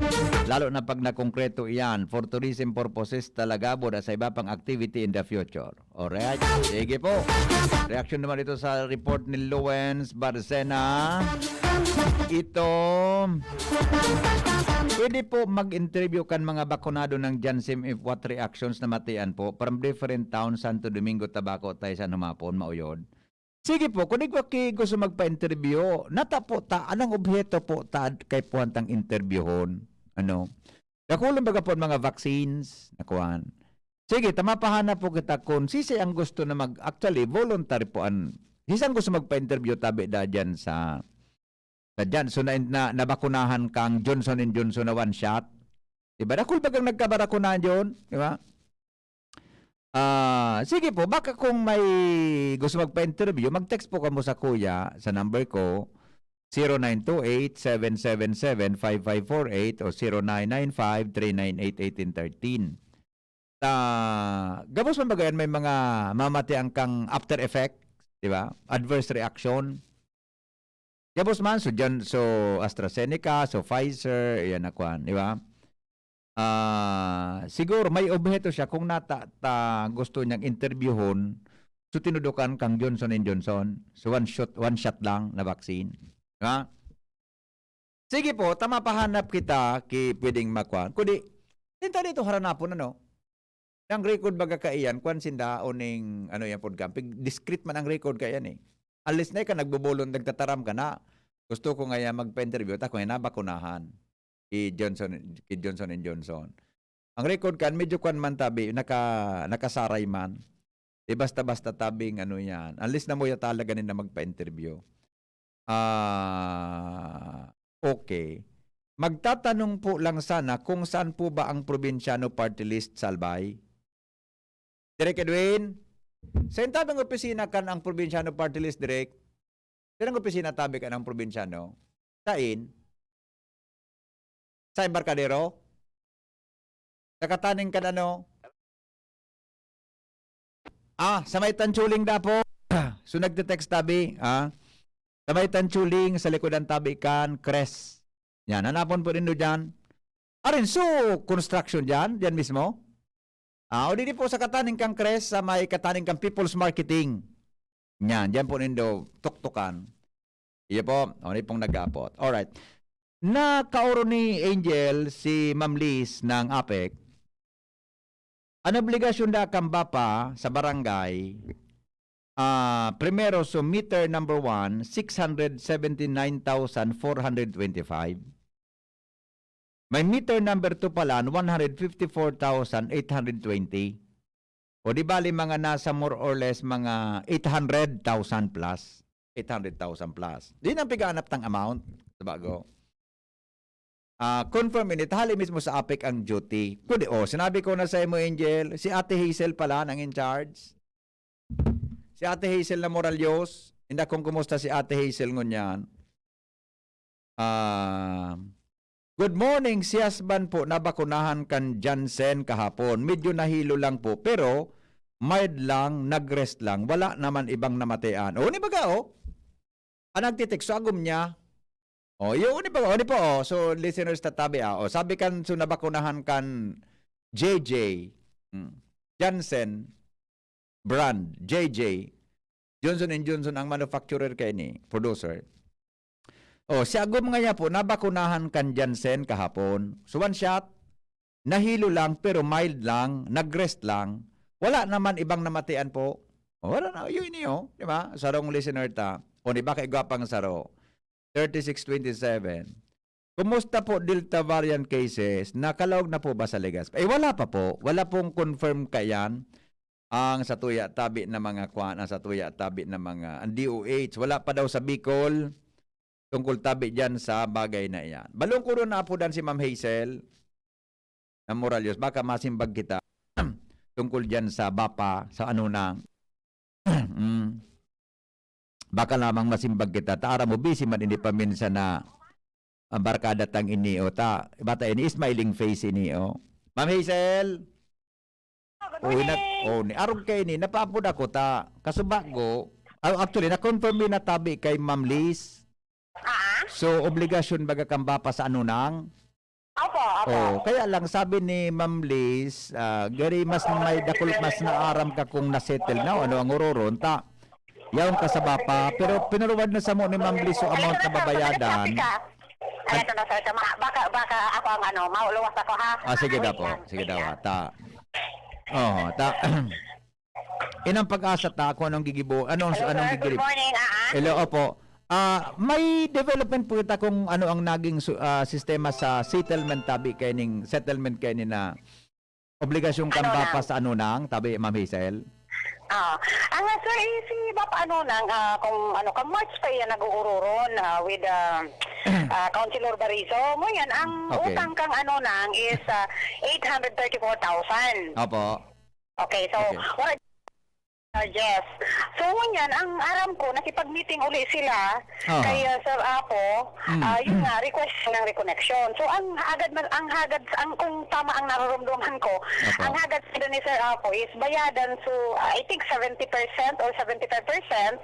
Lalo na pag nakongkreto iyan, for tourism purposes talaga, buda sa iba pang activity in the future. Alright. Sige po. Reaksyon naman ito sa report ni Luens Barcena. Ito, pwede po mag-interview kan mga bakunado ng Jansim if what reactions na matian po from different towns, Santo Domingo, Tabaco, Taysan, humapon, mauyod. Sige po, kung igwa ki gusto magpa-interview, nata po ta, anong obheto po ta kaipuhan tang interviewhon? Ano? Dakulon baga po ang mga vaccines, na kuwan. Sige, ta mapahanap po kita kung sisay ang gusto na mag-, actually, voluntary po an, sisay ang gusto magpa-interview tabi da dyan sa, sa dyan. So, na, na, nabakunahan kang Johnson and Johnson na one shot. Diba? Dakul bagang nagkabarakunahan yun? Diba? Ah, sige po, baka kung may gusto magpa-interview, mag-text po kamo sa kuya, sa number ko, zero nine two eight, seven seven seven, five five four eight o zero nine nine five, three nine eight, eighteen thirteen. Ta, gabos man baga yan, may mga mamatian kang after effect, di ba? Adverse reaction. Gabos man, so dyan, so AstraZeneca, so Pfizer, yan na kwan, di ba? Ah, siguro may obheto siya kung nata-, ta gusto niyang interviewhon, so tinudukan kang Johnson and Johnson. So one shot, one shot lang na vaccine. Di ba? Sige po, ta mapahanap kita ki pwedeng makwan. Kundi, tinta dito haranapon, ano? Ang record baga kaiyan, kwan sinda, o ning, ano yan, pod kan, pig-, discreet man ang record kaiyan, eh. Unless na ka nagbobolon, nagtataram ka na, "Gusto ko ngaya magpa-interview, ta ko ngaya nabakunahan." Ki Johnson, ki Johnson and Johnson. Ang record kan, medyo kwan man tabi, naka-, nakasaray man. Di basta-basta tabing ano yan. Unless na mo ya talaga na magpa-interview. Ah, okay. Magtatanong po lang sana kung saan po ba ang Probinsyano Party List, Salbay? Direk Edwin, sa intabang opisina kan ang Probinsyano Party List, Direk? Sa inang opisina tabi kan ang Probinsyano? Sain? Sa Embarcadero? Sa kataning kan ano? Ah, sa may Tanchuling dapo. So, nagte-text tabi, ah. Sa may Tanchuling, sa likodan tabi kan Crest. Yan, hanapon po nindo dyan. Arin, so, construction dyan, dyan mismo. Ah, o di po sa kataning kan Crest, sa may kataning kan People's Marketing. Yan, dyan po nindo tuktukan. Iyo po, o, ni pong nag-aapot. Alright. Nakaoro ni Angel si Ma'am Liz ng APEC. An obligasyon da kan BAPA sa barangay, ah, primero, so meter number one, six hundred seventy nine thousand four hundred twenty five. May meter number two pala, one hundred fifty four thousand eight hundred twenty. O di bali, mga nasa more or less mga eight hundred thousand plus. Eight hundred thousand plus. Di nang pigaanap tang amount sa bago. Ah, confirm ini, hali mismo sa APEC ang duty. Kundi, oh, sinabi ko na sa imo, Angel, si Ate Hazel pala nang in charge. Si Ate Hazel na Moralios, inda kung kumusta si Ate Hazel ngunyan. Ah, "Good morning, si husband po nabakunahan kan Janssen kahapon. Medyo nahilo lang po, pero mild lang, nag-rest lang. Wala naman ibang namatean." O, ni baga, oh. Ang nagtitext, so agom niya. O, yun, ni baga, o, ni po, oh. So, listeners, tatabi, ah. O, sabi kan, so nabakunahan kan J J, hmm, Janssen, brand, J J, Johnson and Johnson ang manufacturer kaini, producer. Oh, si agom ngaya po, nabakunahan kan Janssen kahapon. So, one shot, nahilo lang, pero mild lang, nag-rest lang. Wala naman ibang namatian po. Oh, wala na, yun ini, oh, di ba? Sarong listener ta. O, di ba, kay gwapang saro? Thirty-six twenty-seven. Kumusta po Delta variant cases? Nakalaog na po ba sa Legazpi? Eh, wala pa po. Wala pong confirm kaiyan ang satuya tabi na mga kwan, ang satuya tabi na mga, ang D O H. Wala pa daw sa Bicol tungkol tabi diyan sa bagay na iyan. Balong ko ron naapodan si Ma'am Hazel na Moralios. Baka masimbag kita tungkol diyan sa BAPA, sa ano na. Mm. Baka lamang masimbag kita. Ta aram mo, busy man ini paminsan na, ah, barkada tang ini, o ta, bata ini, smiling face ini, o. Ma'am Hazel? Good morning. Oh, ni, arog kaini, napaapod ako ta. Kasubago, ah, actually, na-confirm mi na tabi kay Ma'am Liz. Ah? So, obligasyon baga kan BAPA sa ano nang? Opo, opo. Oh, kaya lang sabi ni Ma'am Liz, ah, gari mas may dakul, mas naaram ka kung na-settle na o ano ang uroron, ta yaon ka sa BAPA, pero pinuruwad na samo ni Ma'am Liz so amount na babayadan. Ay, ito na, sir. Tama. Baka, baka ako ang ano, mauluwas ako, ha? Ah, sige daw po. Sige daw, ha. Ta. Oh, ta. Inang Pag-asa ta kung anong gigibo, anong, Hello, anong sir. Good gigirib-, morning, ah, ah. Hello, opo. Ah, may development po kita kung ano ang naging su-, ah, sistema sa settlement tabi kaining, settlement kaini na obligasyon kan Ano BAPA nang? sa ano nang, tabi, Ma'am Hazel? Ah, ang, ah, sir, eh, si BAPA ano nang, ah, kung ano, kang March pa iyan nag-uururon, ah, with, ah, ah, Councilor Barizo. Ngunyan, ang Okay. utang kang ano nang is, ah, eight hundred thirty-four thousand. Opo. Okay, so, Okay. what Ah, yes. So, ngunyan, ang aram ko, nakipag-meeting uli sila Aha. kay, ah, Sir Apo. Mm, Ah, yun mm. nga, request ng reconnection. So, ang hagad man, ang hagad, ang, kung tama ang narurumduman ko, Apo. ang hagad sila ni Sir Apo is bayadan, so, I think seventy percent or seventy-five percent.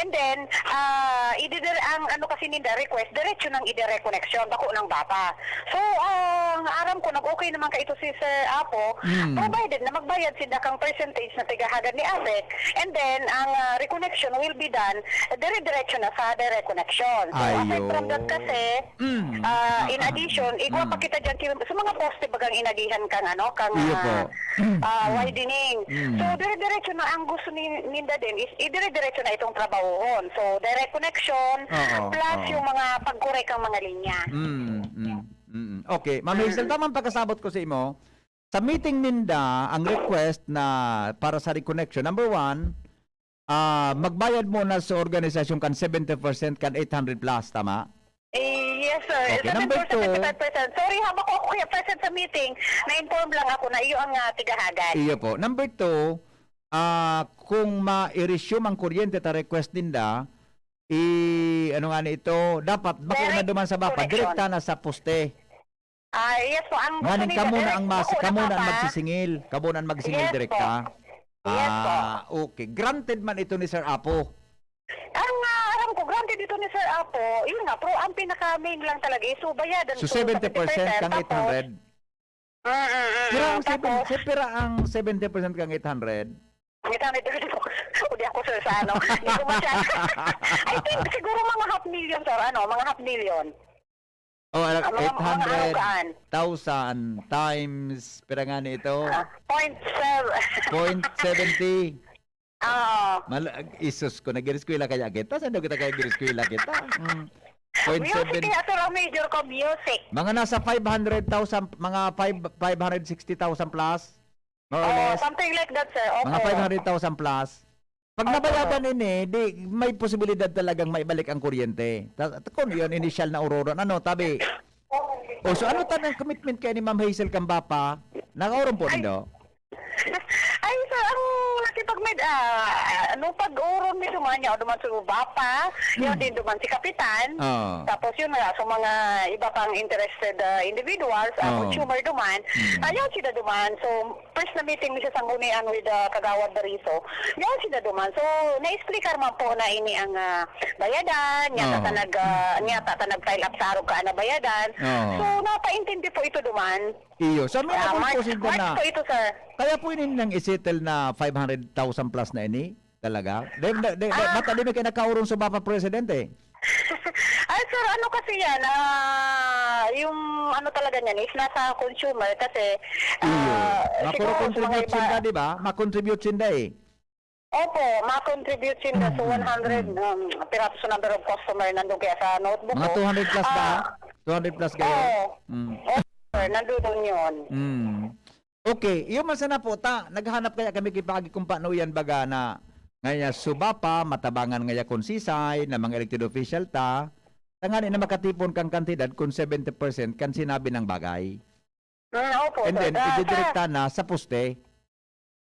And then, ah, ididire-, ang ano kasi ninda, request, diretso ng idire-connection, bako ng BAPA. So, ang aram ko, nag-okay naman kaito si Sir Apo, Hmm. provided na magbayad sinda kang percentage na tigahagad ni APEC, and then ang, ah, reconnection will be done, dire-diretso na sa direct connection. So, aside from that Ayo. kasi, Hmm. ah, in Ah, ah. addition, igwa pa Hmm. kita dyan ki-, sa mga poste bagang inagihan kang, ano, kang, Iyo po. ah, ah, Hmm. widening. Hmm. So, dire-diretso na ang gusto ni, ninda din is, idire-diretso na itong trabahohon. So, direct connection, Oo, plus oo. yung mga pagkorek ang mga linya. Hmm, hmm. Mm. Okay, Ma'am Hazel, Mm. tamang pagkasabot ko sa imo. Sa meeting ninda, ang request na para sa reconnection, number one, ah, magbayad muna sa organisasyon kan seventy percent kan eight hundred plus, tama? Eh, yes, sir. Okay, number two, seventy percent, seventy-five percent. Sorry, ha, bako ako kaya present sa meeting. Na-inform lang ako na iyo ang, ah, tigahagad. Iyo po. Number two, ah, kung ma-resume ang kuryente ta request ninda, i-, ano nga ni ito, dapat bako na Direct duman sa BAPA, connection. direkta na sa poste. Ah, yes po. Ang gusto Nganing nila, kamo na direct ang mas-, bako na kamo na ang BAPA. magsisingil. Kamo na ang magsingil Yes direkta. po. Yes po. Ah, okay. Granted man ito ni Sir Apo. Ang, ah, alam ko, granted ito ni Sir Apo. Yun nga, pero ang pinaka-main lang talaga is, so, bayadan So, ko sa seventy percent kang tapos eight hundred? Mm, mm, mm, Pira ang mm. seven, Tapos, si-, pira ang seventy percent kang eight hundred? Ang eight hundred, o di ako, sir, sa ano. Hindi ko masyado. I think siguro mga half million, sir. Ano, mga half million. Oh, alam, Ang mga, mga ano kaan? eight hundred thousand times, pira nga ni ito? Ah, point seven. Point seventy. Oo. Mal-, isus ko, nag-eskwela kaya kita? Saan daw kita kaya nag-eskwela kita? Hmm. Point Music seven. kaya, sir, ang major ko, music. Mga nasa five hundred thousand, mga five, five hundred sixty thousand plus, more or Oo, less. something like that, sir. Mga Opo. five hundred thousand plus. Pag Opo. nabayadan ini, di, may posibilidad talagang maibalik ang kuryente. Ta-, ta-, kung yun, initial na uroron, ano, tabi. O, so ano tanang commitment kaya ni Ma'am Hazel kan BAPA? Nakaurong po Ay. nindo? Ay, sir, ang nakipag-med-, ah, ano, pag-uron mi duman, yaw duman sa BAPA, yaw Hmm. din duman si Kapitan. Oo. Tapos yun nga, sa mga iba pang interested, ah, individuals, ah, Oo. consumer duman, Hmm. ayaw sila duman. So, first na meeting mi sa Sanggunian with, ah, Kagawad Bariso, yaw sila duman. So, na-explicar man po na ini ang, ah, bayadan, nyata Oo. ta nag, ah, nyata ta nag-file up sa arog ka na bayadan. Oo. So, napaintindi po ito duman. Iyo. Sa mga Ah, March, purpose ito March na, po ito, sir. kaya po ini nang isettle na five hundred thousand plus na ini? Talaga? Di, di, di, Ah. bata di may kinakaurong sa BAPA president eh. Ay, sir, ano kasi yan? Ah, yung ano talaga niyan is nasa consumer kasi, Iyo. ah, Mga siguro puro sa mga contribute iba sinda, di ba? Ma-contribute sinda eh. Opo, ma-contribute sinda. So, Mm, one hundred, mm. um, piraso sa number of customer nandun kaya sa notebook Mga ko. two hundred plus ba? Ah, Two hundred plus kayo? oo. Mm. Oo, sir, nandun yun. Mm. Okay, iyo man sana po ta, naghanap kaya kami ki paagi kung paano yan baga na ngaya suba pa, matabangan ngaya kung sisay, na mga elected official ta, tangani na makatipon kang kantidad kung seventy percent kan sinabi ng bagay. Mm, opo, And sir. then, Ah, ididirekta sa na sa poste.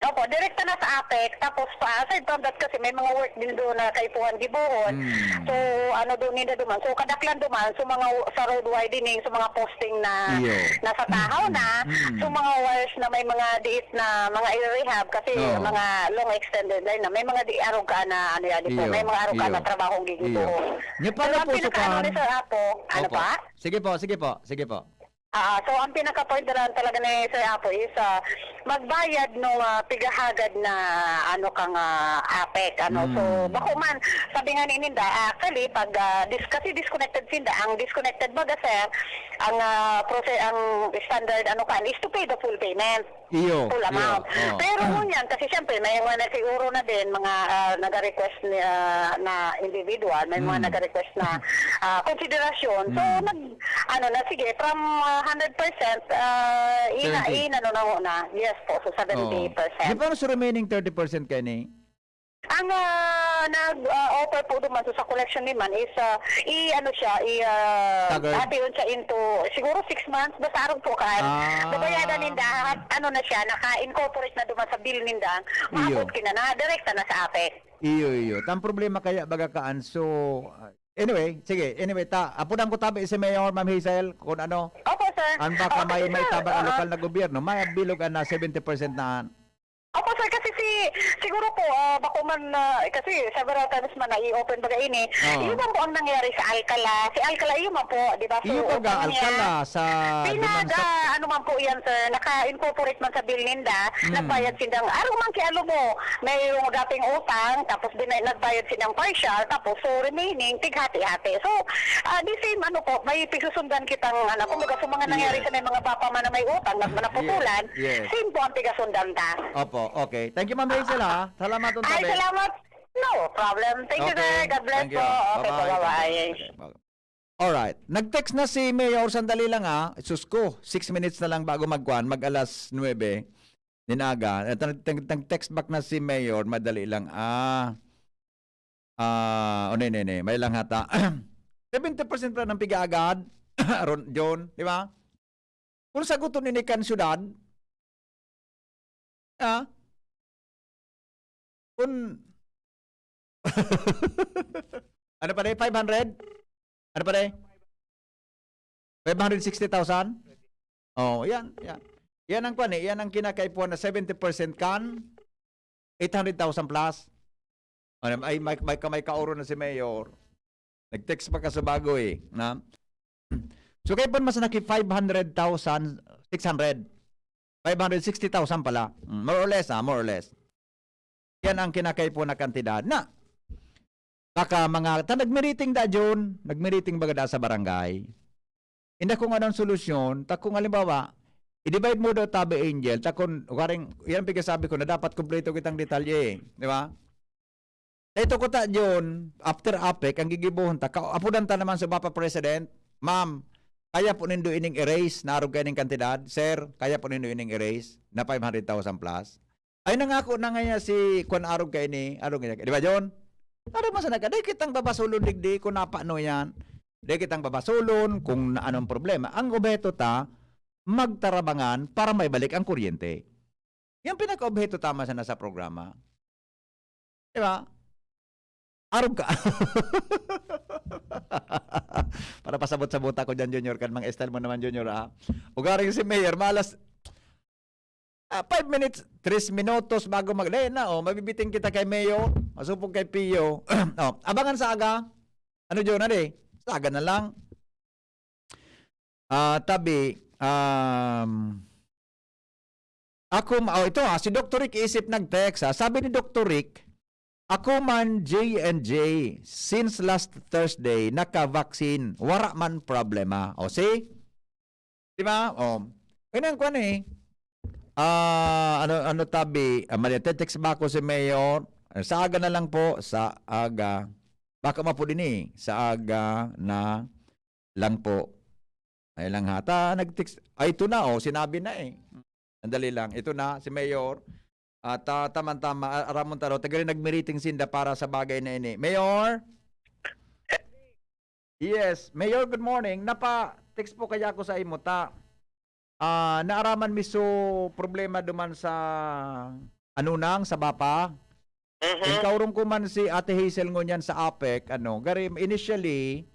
Opo, direkta na sa APEC. Tapos, pa, aside from that kasi, may mga work din doon na kaipuhan gibohon. Mm. So, ano doon nila duman? So, kadaklan duman, so mga, sa road widening, so mga posting na Iyo. nasa tahaw na, Mm. so mga wires na may mga diit na mga i-rehab kasi Oo. mga long extended line na, may mga di arog ka na, ano yan, di po, Iyo. may mga arog ka Iyo. na trabahong Iyo. gigibohon. Nya, paano Pero ang po sa pinakaano kuwan? ni Sir Apo, ano Opo. pa? Sige po, sige po, sige po. Ah, so ang pinaka-point na lang talaga ni Sir Apo is, ah, magbayad no, ah, pigahagad na ano kang, ah, APEC, ano. So, Mm. bako man, sabi nga ni Ninda, actually, pag, ah, dis-, kasi disconnected sinda, ang disconnected baga, sir, ang, ah, proce-, ang standard, ano kan, is to pay the full payment. Iyo, full iyo, amount. oo. Pero ngunyan, kasi siyempre, may mga na siguro na din, mga ah, nag-request na, na individual, may mga Mm. nag-request na ah, consideration. So, Mm. nag, ano na, sige, from ah, hundred percent, ah, ina, Seventy. inano na ho na. Yes po, so Oo. seventy percent. Di paano sa remaining thirty percent kaini? Ang ah, nag-offer po duman sa collection ni man is ah, i-ano siya, i ah, Staggered. Hati yun siya into siguro six months, basta arog po kan. Ah. Babayadan ninda, hat- ano na siya, naka-incorporate na duman sa bill ninda, Iyo. maabot kina na, direkta na sa APEC. Iyo, iyo. Ang problema kaya baga kaan. So, uh, anyway, sige. Anyway, ta, apudan ko tabi si Mayor, Ma'am Hazel, kung ano. Opo, sir. An baka Opo, may, kasi, may sir, tabang ang ah, lokal na gobyerno, may bilog na seventy percent na. Opo, sir, kasi si, siguro po, ah, bako man, ah, kasi several times man na i-open baga ini. Oo. Iyo man po ang nangyari sa Alcala. Si Alcala, iyo man po, di ba? So, Iyo baga, open niya. Alcala, sa, duman Pinaga, sa ano man po yan, sir, naka-incorporate man sa bill ninda, Mm. nagbayad sindang, araw man kaya mo, may yung dating utang, tapos din, nagbayad sindang partial, tapos so remaining, tighati-hati. So, ah, the same, ano po, may pisusundan kitang, ano, kumbaga sa mga nangyari Yes. sa may mga bapa man na may utang, na naputulan, Yes, yes. Same po ang tigasundan ta. Opo, okay. Thank you, Ma'am Hazel, ha? Salamat, Ay, tabi. Salamat. No problem. Thank you, Okay. Sir. God bless Thank you. po. Okay po, Bye-bye. Bye-bye. Thank you. Bye-bye. Alright. Nag-text na si Mayor, sandali lang, ha. Sus ko, six minutes na lang bago magkuan, mag alas nuebe. Ninaga. Eh, nag-, nag-, nag-text back na si Mayor, madali lang. Ah, ah, o, ne, ne, ne. May lang hata. Seventy percent pa ng piga agad, Ron, John, di ba? Kung saguton ini kan syudad, ah, kung, ano pa rin, five hundred? Ano pa rin? Five hundred sixty thousand? Oh, yan, yan. Yan ang kwan eh. Yan ang kinakaipuhan na seventy percent kan eight hundred thousand plus. Ano, ay, may, may, may kaoro na si Mayor. Nag-text pa ka sa bago eh. Na? So, kayo po mas naki five hundred thousand, six hundred. Five hundred sixty thousand pala. Mm, more or less, ah, more or less. Yan ang kinakaipo na kantidad na. Baka mga, ta nagmiriting da, Jun. Nagmiriting baga da sa barangay. Inda kung anong solusyon, ta kung halimbawa, i-divide mo daw tabi, Angel, ta kung, waring, yan ang pigkasabi ko na dapat kumpleto kitang detalye, di ba? Ito ko ta, Jun, after APEC, ang gigibohon ta, ka-, apudan ta naman sa Bapa President, "Ma'am, kaya po nindo ining erase, na arog kayo ning kantidad? Sir, kaya po nindo ining erase na five hundred thousand plus?" Ay, nangako na nga niya si Kwan arog kayo ni, arog niya. Di ba, Jun? Arog man sa nagka, di kitang babasulon digdi kung napano yan. Di kitang babasulon kung na-, anong problema. Ang obheto ta, magtarabangan para may balik ang kuryente. Yung pinaka-obheto tama sana sa programa. Di ba? Arog ka. Para pasabot-sabot ako dyan, Junior. Kan mga style mo naman, Junior, ah. Ugaring si Mayor, malas, ah, five minutes, tres minutos bago mag-, dahil na, oh, mabibiting kita kay Mayor, masupog kay Pio. Oh, abangan sa aga. Ano, Jun, ano eh? Sa aga na lang. Ah, tabi, um, ako, ma-, oh, ito ha, si Doktor Rick Isip nag-text ha. Sabi ni Doktor Rick, "Ako man, J and J, since last Thursday, naka-vaccine, wara man problema." O, see? Di ba? O, yun ang kwan eh. Ah, ano, ano tabi? Ah, mali, text ba ako si Mayor? Ah, sa aga na lang po, sa aga. Baka mapo din eh. Sa aga na lang po. Ay lang ha. Ta, nag-text. Ay, ito na, oh. Sinabi na eh. Sandali lang. Ito na, si Mayor. At ah, tama-tama, ah, Ramon Taro, taga rin nagmiriting sinda para sa bagay na ini. Mayor? Yes, Mayor, good morning. Napa-text po kaya ako sa imo, ta. Ah, naaraman mi so problema duman sa Anunang, sa Bapa. Mhm. Inkaurong ko man si Ate Hazel ngunyan sa APEC, ano, gari, initially,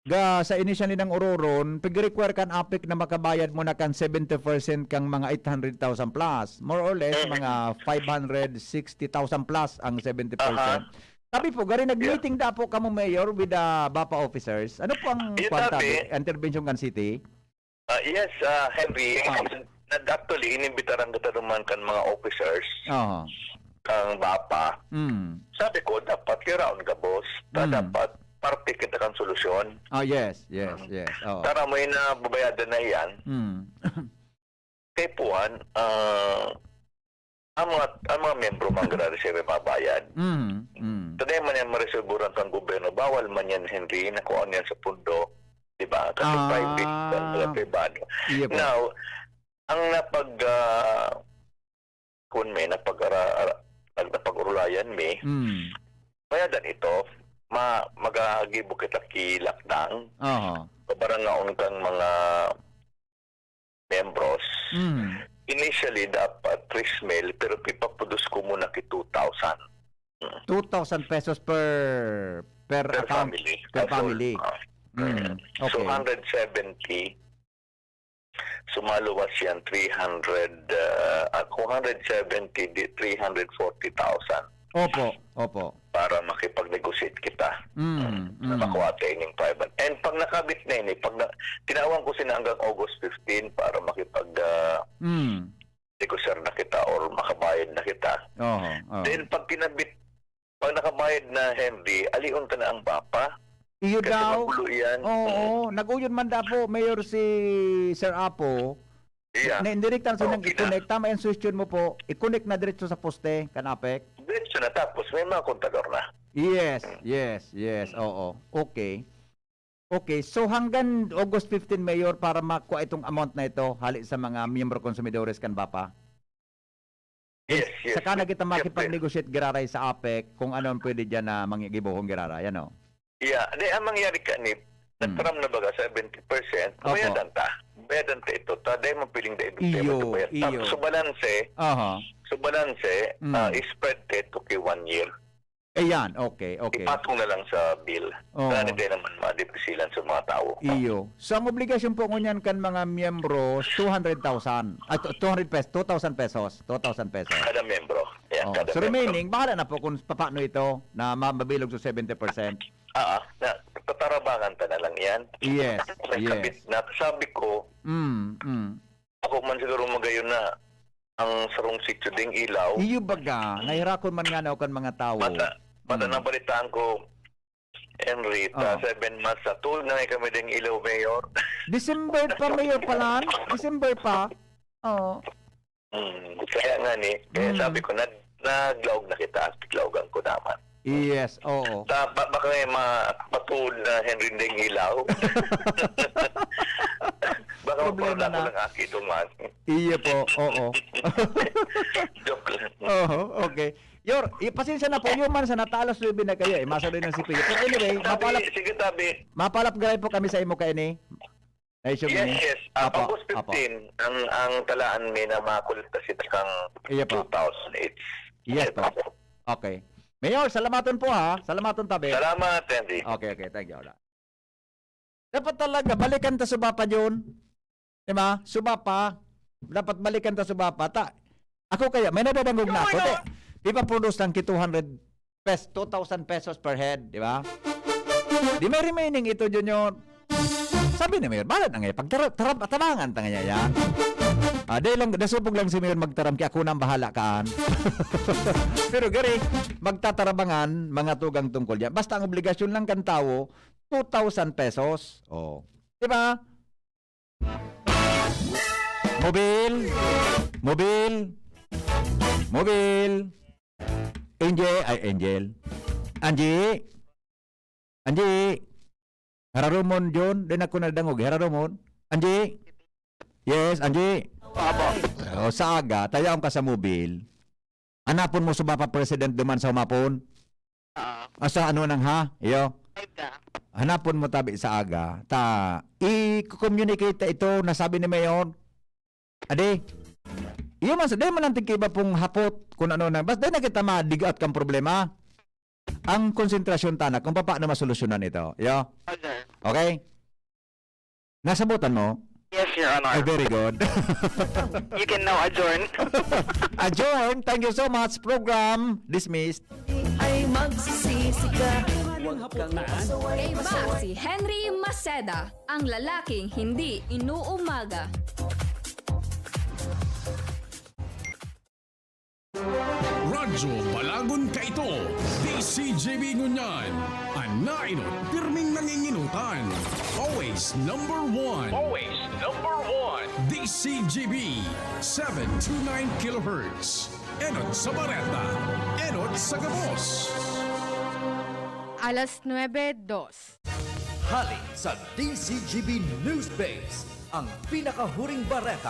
ga, sa initially ng uroron, pag-require kan APEC na makabayad mo na kan seventy percent kang mga eight hundred thousand plus. More or less, Mhm. mga five hundred sixty thousand plus ang seventy percent. Aha. Sabi po, gari nag-meeting da po kamo, Mayor, with the Bapa officers. Ano po ang Yun, kwan, sabi. tabi? Intervention kan city? Ah, yes, ah, Henry, Ah. nag-, actually, inimbitaran kita naman kan mga officers, Oo. kang Bapa. Mm. Sabi ko, dapat kiraon ka, boss. Ta-, Mm. Dapat parte kita kang solusyon. Oh, yes, yes, yes. Oo. Tara mo yung nababayadan na yan. Mm. Kaipuhan, ah, ang mga, ang mga miyembro man grabe siya may mabayad. Mm, mm. Sa dahil man yan maresolburan kang gobyerno, bawal man yan, Henry, na kung ano yan sa pundo, di ba? Kasi Ah. private, mga pribado. Iya po. Now, ang napag, ah, kun may napag-ara-, ara-, nag-, napag-urulayan mi, Mm. kaya dan ito, ma-, magagibo kita ki lockdown. Aha. Pabarangaon kang mga miyembros. Mm. Initially, dapat tres mil, pero pipapudos ko muna ki two thousand. Mm. Two thousand pesos per, per Per account? family. Per Household. family. Ah. Mm. So, Okay. hundred seventy, sumaluwas yan, three hundred, ah, ah, kung hundred seventy, di three hundred forty thousand. Opo, opo. Para makipag-negotiate kita. Mm, Na mm. makuha tayo ning five hundred. And pag nakabit na yun, eh, pag na, tinawan ko sila hanggang August fifteen para makipag, ah, Mm. negosyar na kita or makabayad na kita. Oho, oho. Then pag kinabit, pag nakabayad na, Henry, alion ka na ang bapa. Iyo Kasi daw. magulo yan. Oo, Mm. nag-uyon man da po, Mayor, si Sir Apo. Iya. Na indirekta na silang Okay na. i-connect. Tama yung suggestion mo po, i-connect na diretso sa poste, kan APEC. Diretso na, tapos may mga kontador na. Yes, Mm. yes, yes. Oo. Okay. Okay, so hanggang August fifteen, Mayor, para makuha itong amount na ito, hali sa mga miyembro konsumidores kan bapa? Yes, yes. Saka na kita Siyempre. makipag-negotiate giraray sa APEC kung ano ang pwede diyan na mangigibohon giraray, ano? Yeah, di, ang mangyari ka ni, Hmm. nag-term na baga seventy percent, Opo. bayadan ta. Bayadan ta ito. Ta, dahil mapiling dahil Iyo, ito bayad. iyo. Tapos, sa balanse, Aha. sa balanse, Hmm. ah, spread ta ito kay one year. Ayan, okay, okay. Ipatong na lang sa bill. Oo. Para di naman madipisilan sa mga tao. Iyo. So, ang obligasyon po ngunyan kan mga miyembro, two hundred thousand. Ay, two hundred pesos, two thousand pesos. Two thousand pesos. Kada miyembro. Yan, Oh, kada so, miyembro. remaining, bahala na po kung paano ito na ma-, mabilog sa seventy percent. Ah, ah, na, tatarabangan ta na lang yan. Yes, May yes. kabit na. Sabi ko, Mm, mm. Ako man siguro magayon na ang sarong sitio ding ilaw. Iyo baga, nahirakon man nga na kan mga tawo. Bata, bata Mm. nabalitaan ko, Henry, ta Oh. seven months na, tuod na nga kami ding ilaw, Mayor. December pa, Mayor, palan? December pa? Oo. Mm, kaya nga ni, kaya Mm. sabi ko, nag-, naglaog na kita, naglaogan ko naman. Yes, oo. Ta-, ba-, baka nga ma-, matuod na Henry ding ilaw. Baka Problema magpapala ko na. lang aki ito man. Iya po, oo. Joke lang. Oo, okay. Yor, i-, pasensya na po, yung man sa natalos lubi na kayo, eh, masaloy ng sipiyo. Pero anyway, Tabi, mapalap, sige, tabi. mapalap garay po kami sa imo kaini. Ay, siya Yes, man, eh. yes. Ah, Apo, August apo. fifteen, ang, ang talaan mi na makolekta sila kang Iya po. two thousand eight. Yes Yes, po. po. Okay. Mayor, salamaton po, ha. Salamaton tabi. Salamat, Andy. Okay, okay. Thank you. Wala. Dapat talaga, balikan ta suba pa yun. Di ba? Suba pa. Dapat balikan ta suba pa. Ta, ako kaya, may nababangog na ako. Di, ipaproduce lang ki two hundred pes-, two thousand pesos per head, di ba? Di may remaining ito, Junior. Sabi ni Mayor, "Bahala na nga, pagtara-, tara-, tabangan ta nga yan." Ah, di lang, dasupog lang si Mayor magtaram, kaya ako nang bahala kaan. Pero gari, magtatarabangan, mga tugang tungkol yan. Basta ang obligasyon lang kan tawo, two thousand pesos. Oh. Di ba? Mobil! Mobil! Mobil! Angel, ay, Angel. Angie! Angie! Hararumon, John. Di na ko nadangog. Hararumon. Angie! Yes, Angie! Apo. O, sa aga, tayaon ka sa mobil. Hanapon mo suba pa president duman sa humapon. Oo. Asa ano nang ha? Iyo. Five na. Hanapon mo tabi sa aga. Ta, i-communicate ta ito, nasabi ni Mayor. Adi. Iyo man sa, dahil man ang tigkaiba pong hapot kung ano na. Basta dahil na kita ma-dig out kang problema. Ang konsentrasyon ta na kung paano masolusyonan ito. Iyo. Okay, sir. Okay? Nasabutan mo? Yes, Your Honor. Ay, very good. You can now adjourn. Adjourn. Thank you so much. Program dismissed. Ay magsisisi ka. Kaiba si Henry Maceda, ang lalaking hindi inuumaga. Radyo Balagon Kaito, D C J B ngunyan, an nainot, pirming nanginginutan. Always number one. Always number one. D C G B, seven two nine kilohertz. Enot sa bareta, enot sa gabos. Alas nuebe dos. Hali sa D Z G B Newsbase, ang pinakahuring bareta